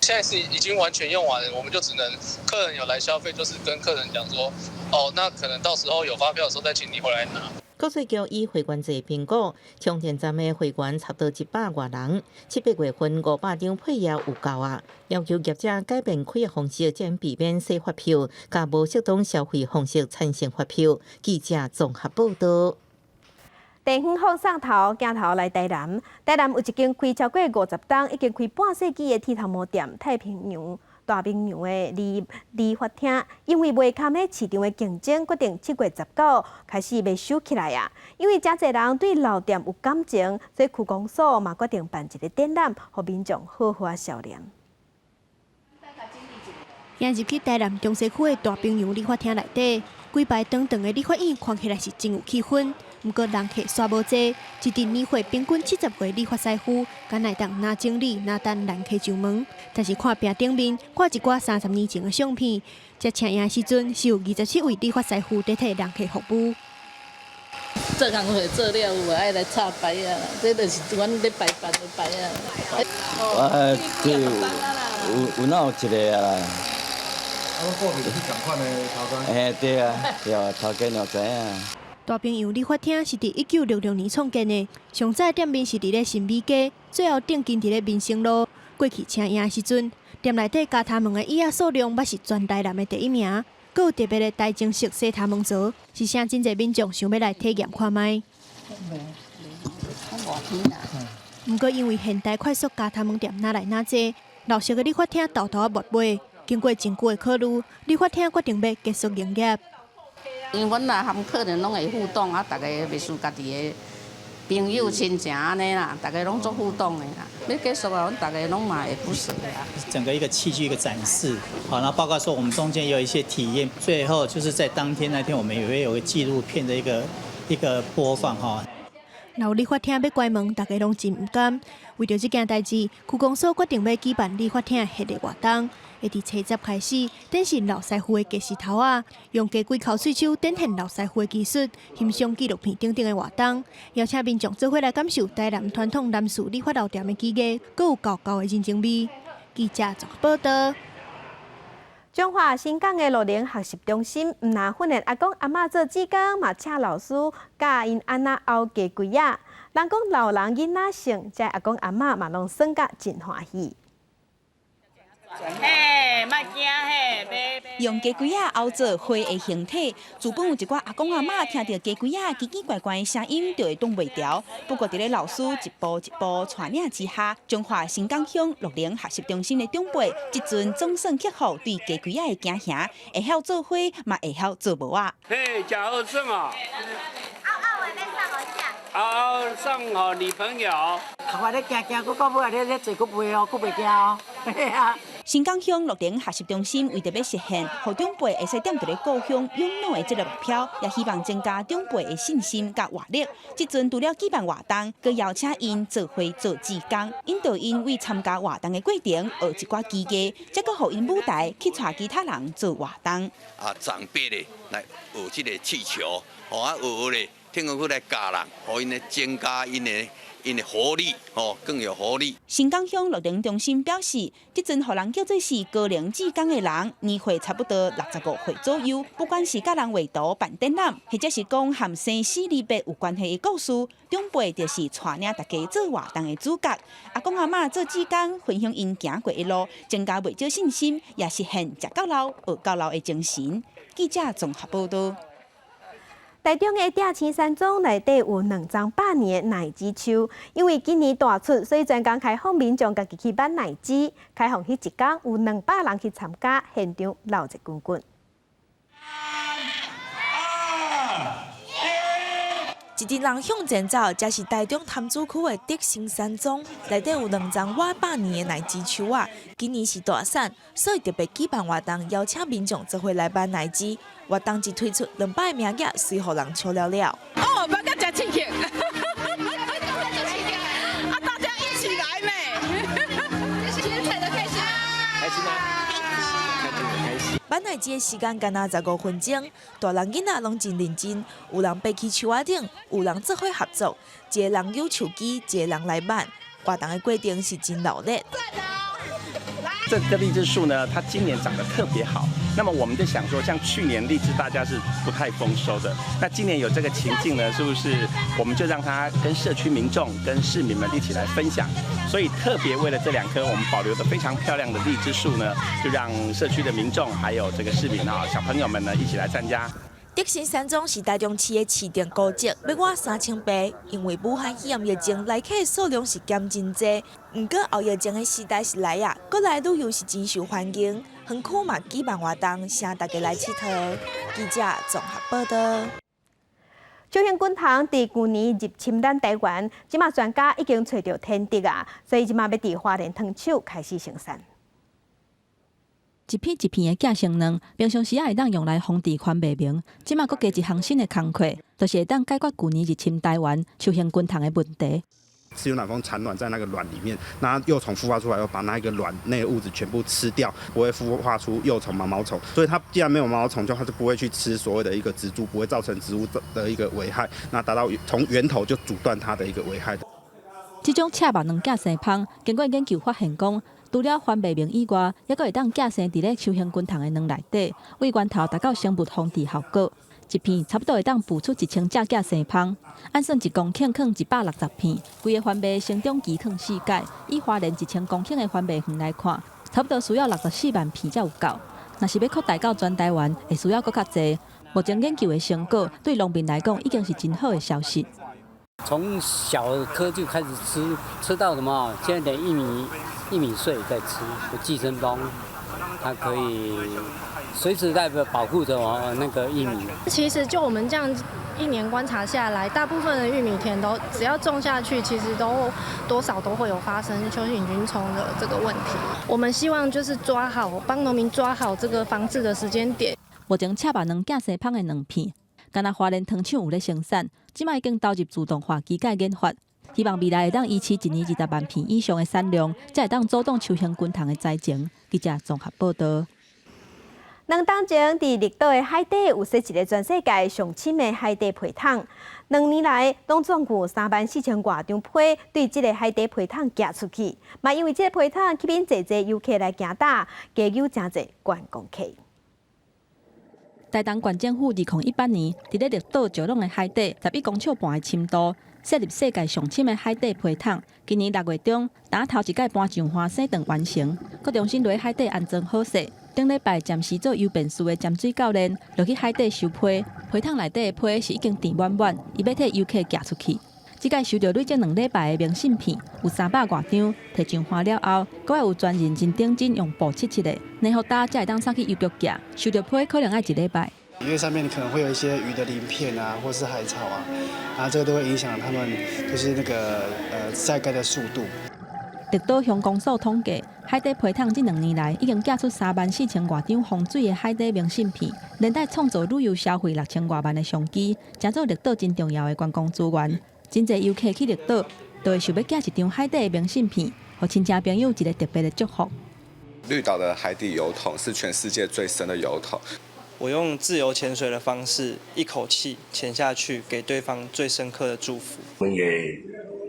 現在是已經完全用完了，我們就只能客人有來消費，就是跟客人講說，哦，那可能到時候有發票的時候再請你回來拿。國稅局以會員制評估，充電站的會員差不多100外人，7、8月份500張配額有夠啊！要求業者改變開的方式，才能避免洗發票，佮無適當消費方式產生發票。記者綜合報道。地方放送頭，鏡頭來台南，台南有一間開超過50冬，已經開半世紀的剃頭毛店——太平洋大明洋的理髮廳，因為袂堪咧市場的競爭，決定7月19開始欲收起來啊！因為誠濟人對老店有感情，所以區公所嘛決定辦一個展覽，予民眾好好仔銷念。行入去台南中西區的大平洋理髮廳內底，幾排長長的理髮椅看起來是真有氣氛。毋過人客煞無濟，一陣年歲平均70歲理髮師傅，敢會當若整理若等難客上門。但是看屏頂面掛一寡30年前的相片，才請影時陣是有27位理髮師傅佇替人客服務。做工課做了有無愛來插牌仔，這就是阮咧排班的牌仔。啊，這有哪有一个啊？啊，阮顧客是仝款的頭家。嘿，對啊，對啊，頭家就知影。大平洋理髮廳是佇1966年創建的，上早店面是佇咧新美街，最後轉進佇咧民生路。過去請影時陣，店內底鉸頭毛的椅仔數量，捌是全台南的第一名。閣有特別的台中式洗頭毛槽，是啥真濟民眾想欲來體驗看覓。毋過因為現代快速鉸頭毛店愈來愈濟，老式的理髮廳沓沓仔沒賣。經過真久的考慮，理髮廳決定欲結束營業。因為阮若和客人攏會互動啊，逐个袂輸家己的朋友親情按呢啦，逐个攏做互動的啦。欲結束啊，阮逐个攏嘛會不捨啊。整個一個器具一個展示，好，然後包括說我們中間有一些體驗，最後就是在當天那天，我們也會有個紀錄片的一個播放哈。老理髮廳欲關門，大家攏真毋甘。為著這件代誌，區公所決定欲舉辦理髮廳系列活動，會佇初十開始展示老師傅的家私頭仔，用家己剾喙鬚展現老師傅的技術，欣賞紀錄片等等的活動，邀請民眾做伙來感受台南傳統男士理髮老店的技藝，閣有厚厚的人情味。記者綜合報道。彰化新港的樂齡學習中心，毋但訓練阿公阿嬤做志工，嘛請老師教𪜶按怎拗雞規仔。人講老人囡仔性，這阿公阿嬤嘛攏耍甲真歡喜。嘿，莫驚嘿，袂袂。用雞胿仔拗做花的形體。自本有一寡阿公阿嬤聽著雞胿仔奇奇怪怪的聲音，就會擋袂牢。不過，佇咧老師一步一步帶領之下，彰化新港鄉樂齡學習中心的長輩，這陣總算克服對雞胿仔的驚嚇，會曉做花，嘛會曉做帽仔。嘿，食好耍哦！敖敖送予女朋友。我咧驚驚，閣到尾仔咧咧坐閣袂哦，閣袂驚哦。嘿啊！新港鄉樂齡學習中心為著欲實現，予長輩會使踮佇咧故鄉養老的這个目標，也希望增加長輩的信心佮活力。這陣除了舉辦活動，閣邀請𪜶做伙做志工，引導𪜶為參加活動的過程學一寡技藝，才閣予𪜶舞台去帶其他人做活動。啊，長輩咧來學這个氣球，予啊學學咧，聽講閣來教人，予𪜶咧增加𪜶的活力，哦，更有活力。新港鄉樂齡中心表示，這陣予人叫做是高齡志工的人，年歲差不多65歲左右。不管是佮人畫圖、辦展覽，或者是講和生死離別有關係的故事，長輩就是帶領大家做活動的主角。阿公阿嬤做志工，分享𪜶行過的路，增加袂少信心，也實現食到老、學到老的精神。記者綜合報導。台中的鼎青山莊內底有兩欉百年的奶子樹，因為今年大出，所以專工開放民眾家己去挽奶子。開放彼一工有200人去參加，現場鬧熱滾滾。三、二、一。一陣人向前走，這是台中潭子區的德興山莊，內底有兩叢倚百年的奶子樹仔。今年是大產，所以特別舉辦活動，邀請民眾做伙來挽奶子。活動一推出，200個名額隨予人搶了了。哦，挽甲誠刺激！啊，大家一起來咩？精彩的開始，開心嗎？開心。挽奶子的時間干焦15分鐘，大人囡仔攏真認真，有人爬去樹仔頂，有人做伙合作，一个人有手機，一个人來挽。活動的過程是真熱鬧。這個荔枝樹呢，它今年長得特別好。那麼我們就想說，像去年荔枝大家是不太豐收的，那今年有這個情境呢，是不是我們就讓它跟社區民眾、跟市民們一起來分享？所以特別為了這兩棵我們保留得非常漂亮的荔枝樹呢，就讓社區的民眾還有這個市民啊小朋友們呢一起來參加。德興山莊是台中市的市定古蹟，欲倚3000歲。因為武漢肺炎疫情，來客的數量是減真濟。毋過後疫情的時代是來啊，過來旅遊是真受歡迎。園區嘛舉辦活動，請大家來𨑨迌。記者綜合報導。秋興滾蟲佇舊年入侵咱台灣，這馬專家已經揣著天敵啊，所以這馬欲佇花蓮糖廠開始生產。一片一片的寄生卵，平常時仔會當用來防治番麥螟，這馬閣加一項新的工課，就是會當解決舊年入侵台灣秋興滾蟲的問題。赤眼卵蜂產卵在那個卵裡面，那幼蟲孵化出來後，把那個卵內的物質全部吃掉，不會孵化出幼蟲毛毛蟲。所以它既然沒有毛毛蟲，就它就不會去吃所謂的一個植株，不會造成植物的一個危害。那達到從源頭就阻斷它的一個危害。這種赤目卵寄生蜂，經過研究發現講，除了番麥螟以外，猶閣會當寄生佇咧秋興滾蟲的卵內底，為源頭達到生物防治效果。一片差不多會當孵出1000隻寄生蜂，按算1公頃囥160片，規个番麥生長期囥四擺。以花蓮1000公頃的番麥園來看，差不多需要64萬片才有夠。若是欲擴大到全台灣，會需要閣較濟。目前研究的成果對農民來講已經是真好的消息。從小顆就開始吃，吃到什麼？現在連玉米穗在吃，寄生蜂，它可以隨時在保護着我那個玉米。其實就我們這樣一年觀察下來，大部分的玉米田都只要種下去，其實都多少都會有發生秋行軍蟲的這個問題。我們希望就是抓好，幫農民抓好這個防治的時間點。目前赤目卵寄生蜂的卵片，干焦花蓮糖廠有咧生產，這馬已經投入自動化機械研發，希望未來會當維持一年20萬片以上的產量，才會當阻擋秋興滾蟲的災情。記者綜合報導。2冬前，佇綠島的海底有踅一个全世界上深的海底皮桶。2年來，攏總共3萬4千外張皮對這个海底皮桶寄出去。嘛，因為這个皮桶吸引濟濟遊客來行搭，加誘誠濟觀光客。台東縣政府2018年，佇咧綠島石朗的海底11公尺半的深度，設立世界上深的海底皮桶。今年6月中，今頭一擺搬上花生場完成，閣重新落海底安裝好勢。頂禮拜暫時做郵便事的潛水教練落去海底收批，批桶內底的批是已經填滿滿，伊欲替遊客寄出去。這擺收著累積兩禮拜的明信片，有三百外張，提上岸了後，閣愛有專人真認真用布切切的，然後搭才會當送去郵局寄。收著批可能愛一禮拜。因為上面可能會有一些魚的鱗片啊，或是海草啊，啊，這個都會影響他們就是那個曬乾的速度。綠島鄉公所統計，海底批桶這兩年來已經寄出3萬4千外張防水的海底明信片，連帶創造旅遊消費6千外萬的商機，成做綠島真重要的觀光資源。真濟遊客去綠島，都會想欲寄一張海底的明信片，予親戚朋友一個特別的祝福。綠島的海底郵筒是全世界最深的郵筒。我用自由潛水的方式，一口氣潛下去，給對方最深刻的祝福。我們也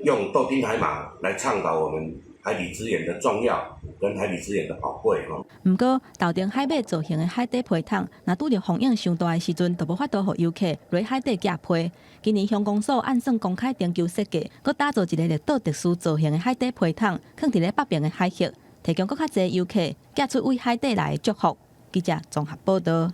用豆丁海馬來倡導我們海底資源的重要跟海底資源的寶貴。吼。毋過，頭頂海馬造型的海底批桶，若拄著風湧傷大的時陣，就無法度予遊客落海底寄批。今年鄉公所按算公開徵求設計，閣打造一個綠島特殊造型的海底批桶，囥佇咧北邊的海域，提供閣較濟遊客寄出對海底來的祝福。記者綜合報道。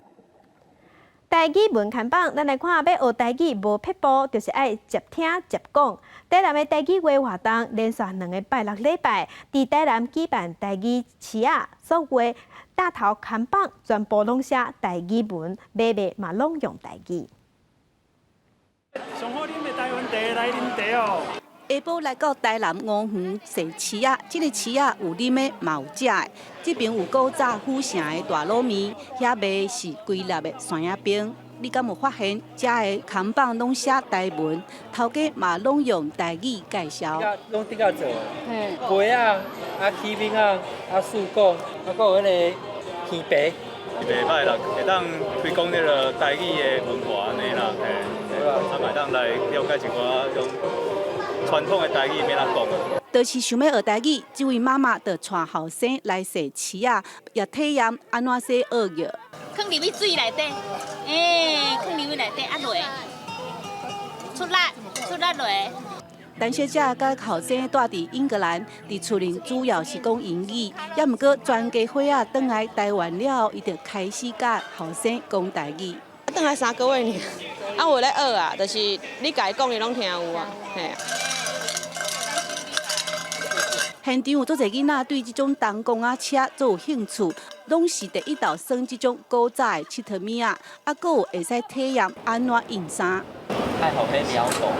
台語文看板，咱來看，欲學台語無撇步，就是愛捷聽捷講。台南的台語月活動連續兩个拜六禮拜，佇台南舉辦台語市仔，所有大頭看板全部攏寫台語文，買賣嘛攏用台語。上好啉的台灣茶來啉茶哦。下晡來到台南吳園踅市仔，這个市仔有啉的，嘛有食的。這邊有古早府城的大滷麵，遐賣是規粒的蒜仔冰。你敢有發現，遮的看板攏寫台文，頭家嘛攏用台語介紹。攏比較做，粿仔、啊起餅仔、啊水果，啊閣有彼个魚皮。袂䆀啦，會當推廣這个台語的文化按呢啦，嘿，啊嘛會當來了解一寡種傳統的台語欲按怎講。就是想欲學台語，這位媽媽就帶後生來踅市仔，也體驗按怎洗蚵葉。囥入去水內底，欸，囥入去內底啊落，出力出力落。陳小姐佮後生蹛佇英格蘭，佇厝裡主要是講英語，也毋過全家伙仔轉來台灣了後，伊就開始佮後生講台語。轉來3個月爾，啊有咧學啊，就是你共伊講，伊攏聽有啊，嘿。現場有足濟囡仔對這種銅公仔車足有興趣，攏是第一道耍這種古早的𨑨迌物仔，啊，閣有會使體驗按怎印衫。太好，彼苗狗。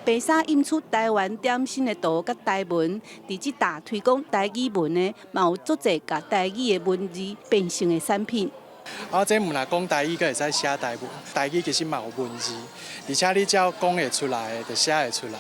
白衫印出台灣點心的圖佮台文，佇這搭推廣台語文的，嘛有足濟共台語的文字變成的產品。啊，這毋若講台語，閣會使寫台文。台語其實嘛有文字，而且你只要講會出來，就寫會出來。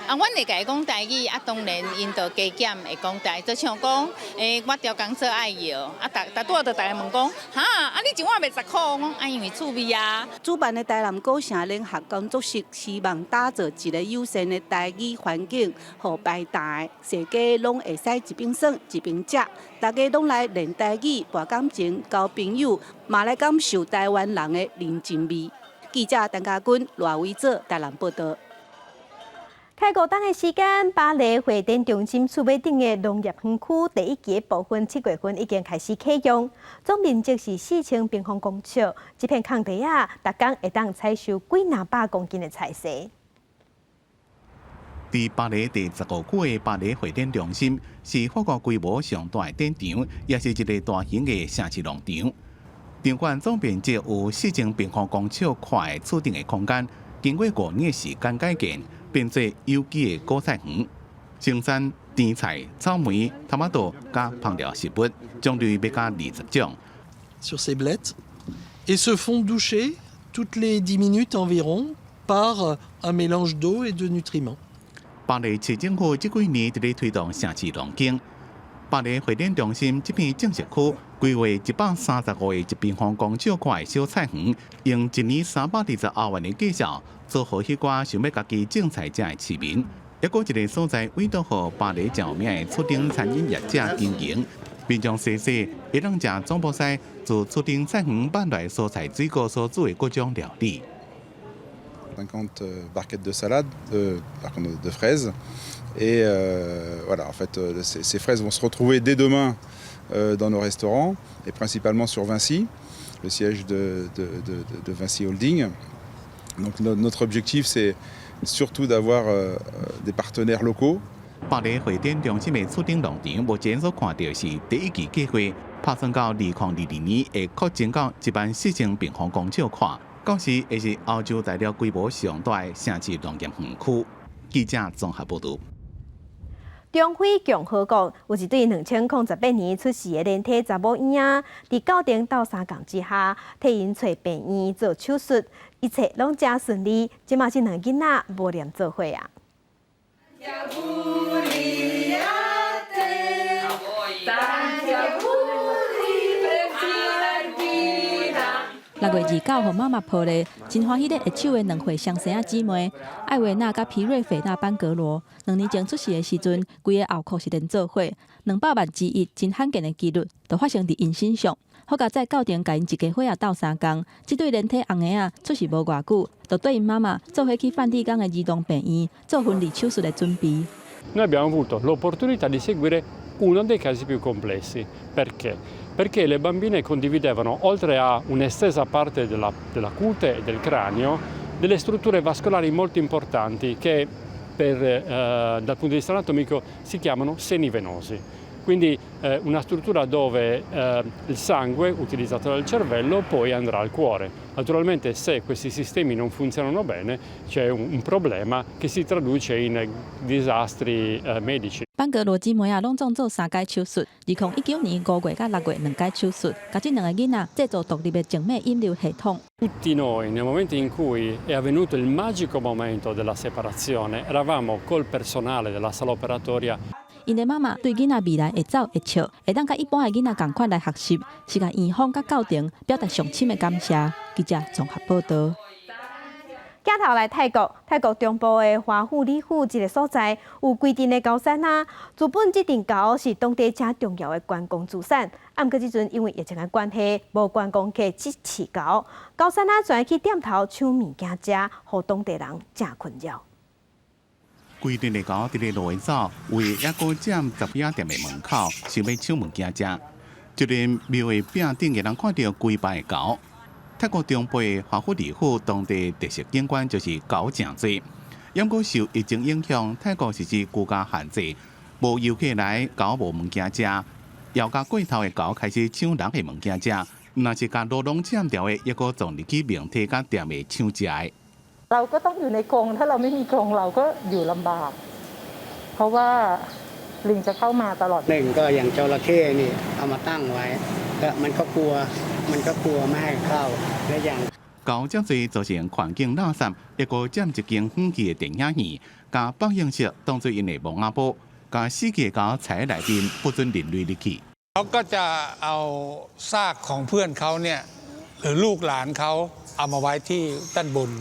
啊，阮會共伊講台語，啊，當然𪜶就加減會講台語，就像講，欸，我刁工做愛搖，啊，逐逐拄仔就逐家問講，哈，啊，你一碗賣10箍，我講啊，因為趣味啊。主辦的台南古城聯合工作室，希望打造一个友善的台語環境，予排檔的踅街攏會使一邊耍一邊食，大家攏來練台語、博感情、交朋友，嘛來感受台灣人的人情味。記者陳家軍、賴維哲台南報導。開五冬的時間，巴黎會展中心厝尾頂的農業園區第一期部分7月份已經開始啟用，總面積是4000平方公尺。這片空地啊，逐工會當採收幾若百公斤的菜蔬。佇巴黎第十五區的巴黎會展中心是法國規模上大的展場，也是一个大型的城市農場。場館總面積有4000平方公尺寬的厝頂的空間，經過5年的時間改建，變做有機的果菜園，生產甜菜、草莓、トマト佮烹調食物，種類欲加20種。 Sur ces blettes et se font doucher toutes les 10 minutes environ par un mélange d'eau et de nutriments. 巴黎市政府這幾年佇咧推動城市農耕。巴黎會展中心這片種植區規劃135個一平方公尺寬的小菜園，用一年320歐元的價數，租予彼寡想欲家己種菜食的市民。抑閣一个所在委託予巴黎著名的厝頂餐飲業者經營，民眾踅踅會當食總鋪師自厝頂菜園挽來蔬菜水果所煮的各種料理。 50 barquettes de salade, de fraises. Et voilà, en fait, ces fraises vont se retrouver dès demain Dans nos restaurants et principalement sur Vinci, le siège de Vinci Holding. Donc notre objectif, c'est surtout d'avoir des partenaires locaux. 巴黎會展中心的出頂農場，目前所看著是第一期計劃，拍算到2022年會擴增到1萬4千平方公尺寬，到時會是歐洲大陸規模上大的城市農業園區。記者綜合報導。中非共和國有一對2018年出世的連體查某嬰仔，佇教程鬥相共之下，替𪜶揣病院做手術，一切攏誠順利。這馬這兩个囡仔無念做伙啊。 6月29，予媽媽抱咧，真歡喜咧，握手的兩歲雙生仔姊妹艾維娜佮皮瑞菲娜班格羅，2年前出世的時陣，規个後殼是連做伙，200萬之一，真罕見的紀錄，就發生佇𪜶身上。好佳哉教程共𪜶一家伙仔鬥相共，這對連體翁嬰仔出世無偌久，就綴𪜶媽媽做伙去梵蒂岡的兒童病院做分離手術的準備。 Noi abbiamo avuto l'opportunità di seguire uno dei casi più complessi. Perché? Perché le bambine condividevano, oltre a un'estesa parte della cute e del cranio, delle strutture vascolari molto importanti che dal punto di vista anatomico si chiamano seni venosi. Quindi una struttura dove il sangue utilizzato dal cervello poi andrà al cuore. Naturalmente se questi sistemi non funzionano bene c'è un problema che si traduce in disastri medici. 班格羅姊妹仔攏總做三擺手術，2019年5月佮6月兩擺手術，共這兩个囡仔製造獨立的靜脈引流系統。 Tutti noi nel momento in cui è avvenuto il magico momento della separazione eravamo col personale della sala operatoria. 𪜶的媽媽對囡仔未來會走會笑，會當佮一般的囡仔仝款來學習，是共院方佮教程表達上深的感謝。記者綜合報導。鏡頭來泰國，泰國中部的華富里府這个所在有規陣的高山啊。自本這陣猴是當地誠重要的觀光資產，啊，毋過這陣因為疫情的關係，無觀光客去飼猴，高山啊全去店頭搶物件食，予當地人誠困擾。規陣的猴佇咧路邊走，位猶閣佔十幾仔店的門口，想欲搶物件食。就連廟的壁頂會當看著規排的猴。泰國中部的華富里府當地特色景觀就是猴誠濟，毋過受疫情影響，泰國實施居家限制，無遊客來，猴無物件食，枵甲過頭的猴開始搶人的物件食，若是共路攏佔著的，猶閣撞入去明體佮店的搶食的。 เราก็ต้องอยู่ในกรงถ้าเราไม่มีกรงเราก็อยู่ลำบากเพราะว่าลิงจะเข้ามาตลอด หนึ่งก็อย่างจระเข้นี่เอามาตั้งไว้ก็มันก็กลัวมันก็กลัวไม่ให้เข้าและอย่าง 猴遮濟造成環境垃圾，猶閣佔一間遠去的電影院，共放映室當做𪜶的墓仔埔，共死去的猴藏佇內面，不准人類入去。 เขาก็จะเอาซากของเพื่อนเขาเนี่ยหรือลูกหลานเขาเอามาไว้ที่ด้านบน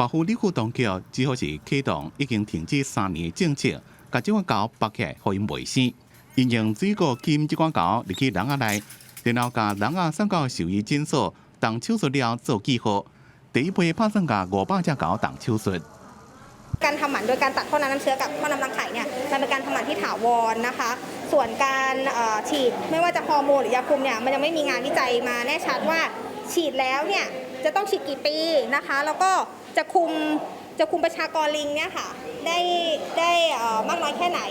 華富里府當局只好是啟動已經停止3年的政策，共這款猴縛起來，予𪜶賣生。𪜶用水果鉗這款猴入去籠仔內，然後共籠仔送到獸醫診所，動手術了做記號。第一批拍算共500隻猴動手術。 การทำหมันโดยการตัดท่อน้ำน้ำเชื้อกับท่อน้ำรังไข่เนี่ยมันเป็นการทำหมันที่ถาวรนะคะ ส่วนการฉีดไม่ว่าจะฮอร์โมนหรือยาคุมเนี่ยมันยังไม่มีงานวิจัยมาแน่ชัดว่าฉีดแล้วเนี่ยจะต้องฉีดกี่ปีนะคะแล้วก็จะคุมประชากรลิงเนี่ยค่ะได้มากน้อยแค่ไหน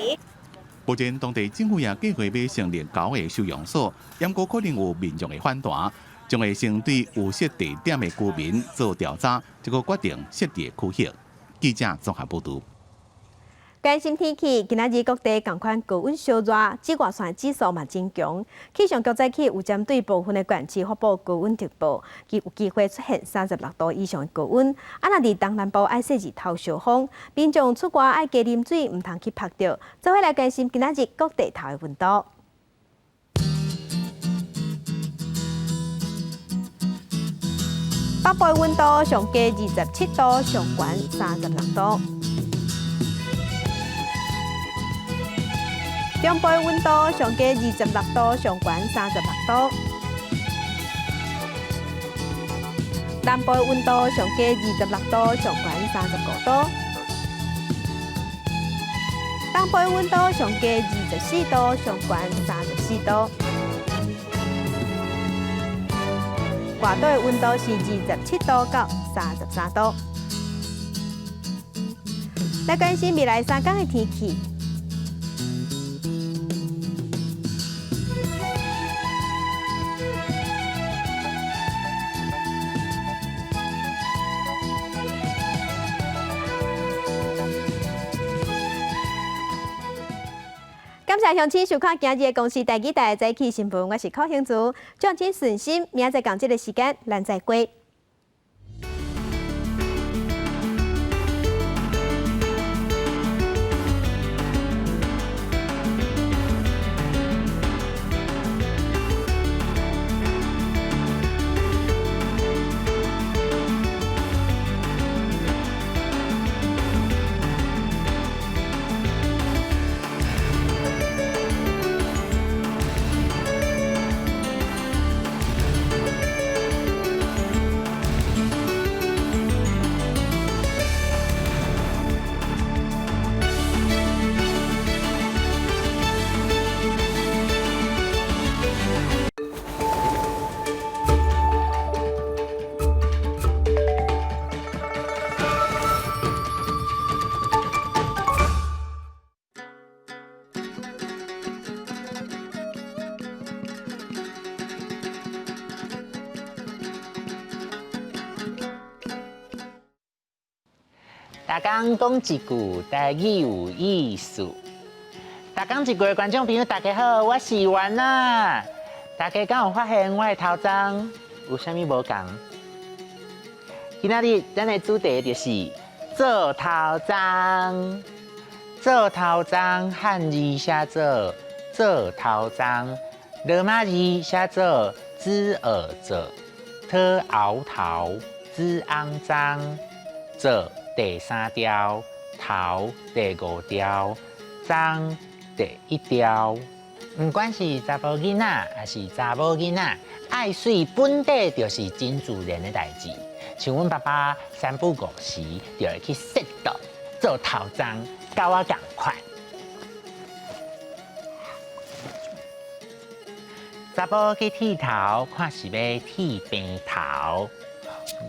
目前當地政府也計劃欲成立猴的收容所，毋過可能有民眾的反彈，將會先對有設地點的居民做調查，才閣決定設置的區域。記者綜合報導。關心天氣，今仔日各地仝款高溫燒熱，紫外線指數嘛真強。氣象局早起有針對部分的縣市發布高溫特報，佮有機會出現36度以上的高溫。啊，若佇東南部愛細膩頭燒風，民眾出外愛加啉水，毋通去曝著。做伙來關心今仔日各地頭的溫度。北部的溫度上低27度，上懸36度。中部的溫度上低26度，上懸36度。南部的溫度上低26度，上懸35度。東部的溫度上低24度，上懸34度。外島的溫度是27度到33度。來關心未來3天的天氣。感謝鄉親收看今日的公視台語台早起新聞，我是柯興竹，祝請順心，明仔載仝這個時間，咱再會。逐工講一句台語有意思。逐工一句的觀眾朋友，大家好，我是元仔。大家敢有發現我的頭鬃有啥物無仝？今仔日咱的主題就是做頭鬃。做頭鬃漢字寫做做頭鬃，羅馬字寫做知耳者，特熬頭，知骯髒，做。第三條，頭第五條，鬃第一條。不管是查埔囡仔，抑是查某囡仔，愛媠本底就是真自然的代誌。像阮爸爸三不五時就會去洗頭，做頭鬃，佮我仝款。查埔去剃頭，看是欲剃平頭、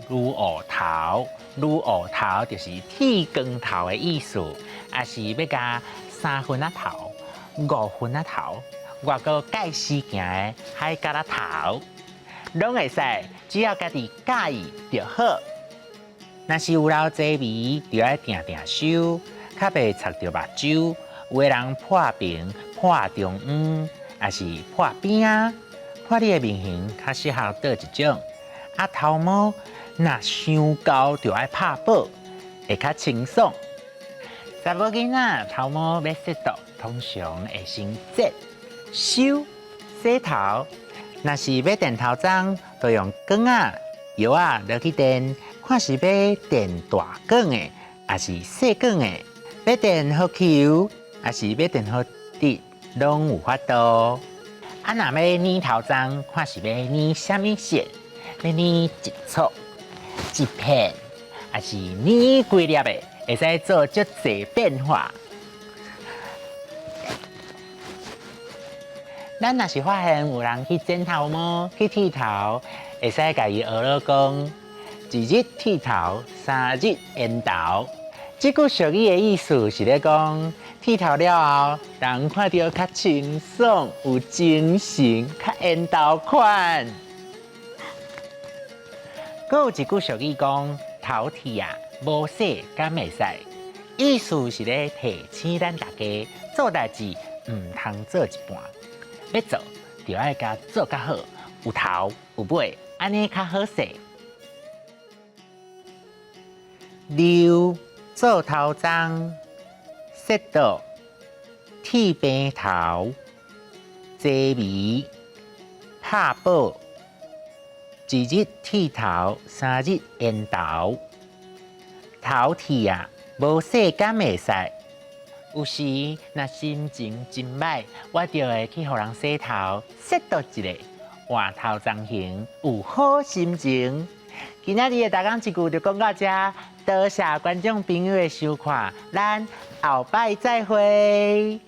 擼烏頭。擼烏頭就是剃光頭的意思，抑是欲共三分仔頭、五分仔頭，外閣蓋絲行的海蛤仔頭，攏會使，只要家己佮意就好。若是有留濟眉，就愛定定修，較袂插著目睭。有的人破平、破中央，抑是破邊仔，看你的面型較適合佗一種。啊，頭毛若傷厚，就愛拍薄，會較清爽。查某囡仔頭毛欲洗脫，通常會先剪、修、洗頭。若是欲電頭鬃，就用捲仔、藥仔落去電，看是欲電大捲的，抑是細捲的；欲電予虯，抑是欲電予直，攏有法度。啊，若欲染頭鬃，看是欲染啥物色。欲染一撮、一片，抑是染規粒的，會使做足濟變化。咱若是發現有人去剪頭毛、去剃頭，會使共伊學囉講：一日剃頭，三日緣投。這句俗語的意思是咧講，剃頭了後，人看著較清爽、有精神、較緣投款。閣有一句俗語講：頭剃啊，無洗敢會使？意思是咧提醒咱大家做代誌毋通做一半，欲做就愛共做較好，有頭有尾，按呢較好勢。溜做頭鬃，洗脫，剃平頭，濟眉，拍薄。一日剃頭，三日緣投。頭剃啊，無洗敢會使？有時若心情真䆀，我就會去予人洗頭，洗脫一下，換頭鬃型，有好心情。今仔日的逐工一句就講到這，多謝觀眾朋友的收看，咱後擺再會。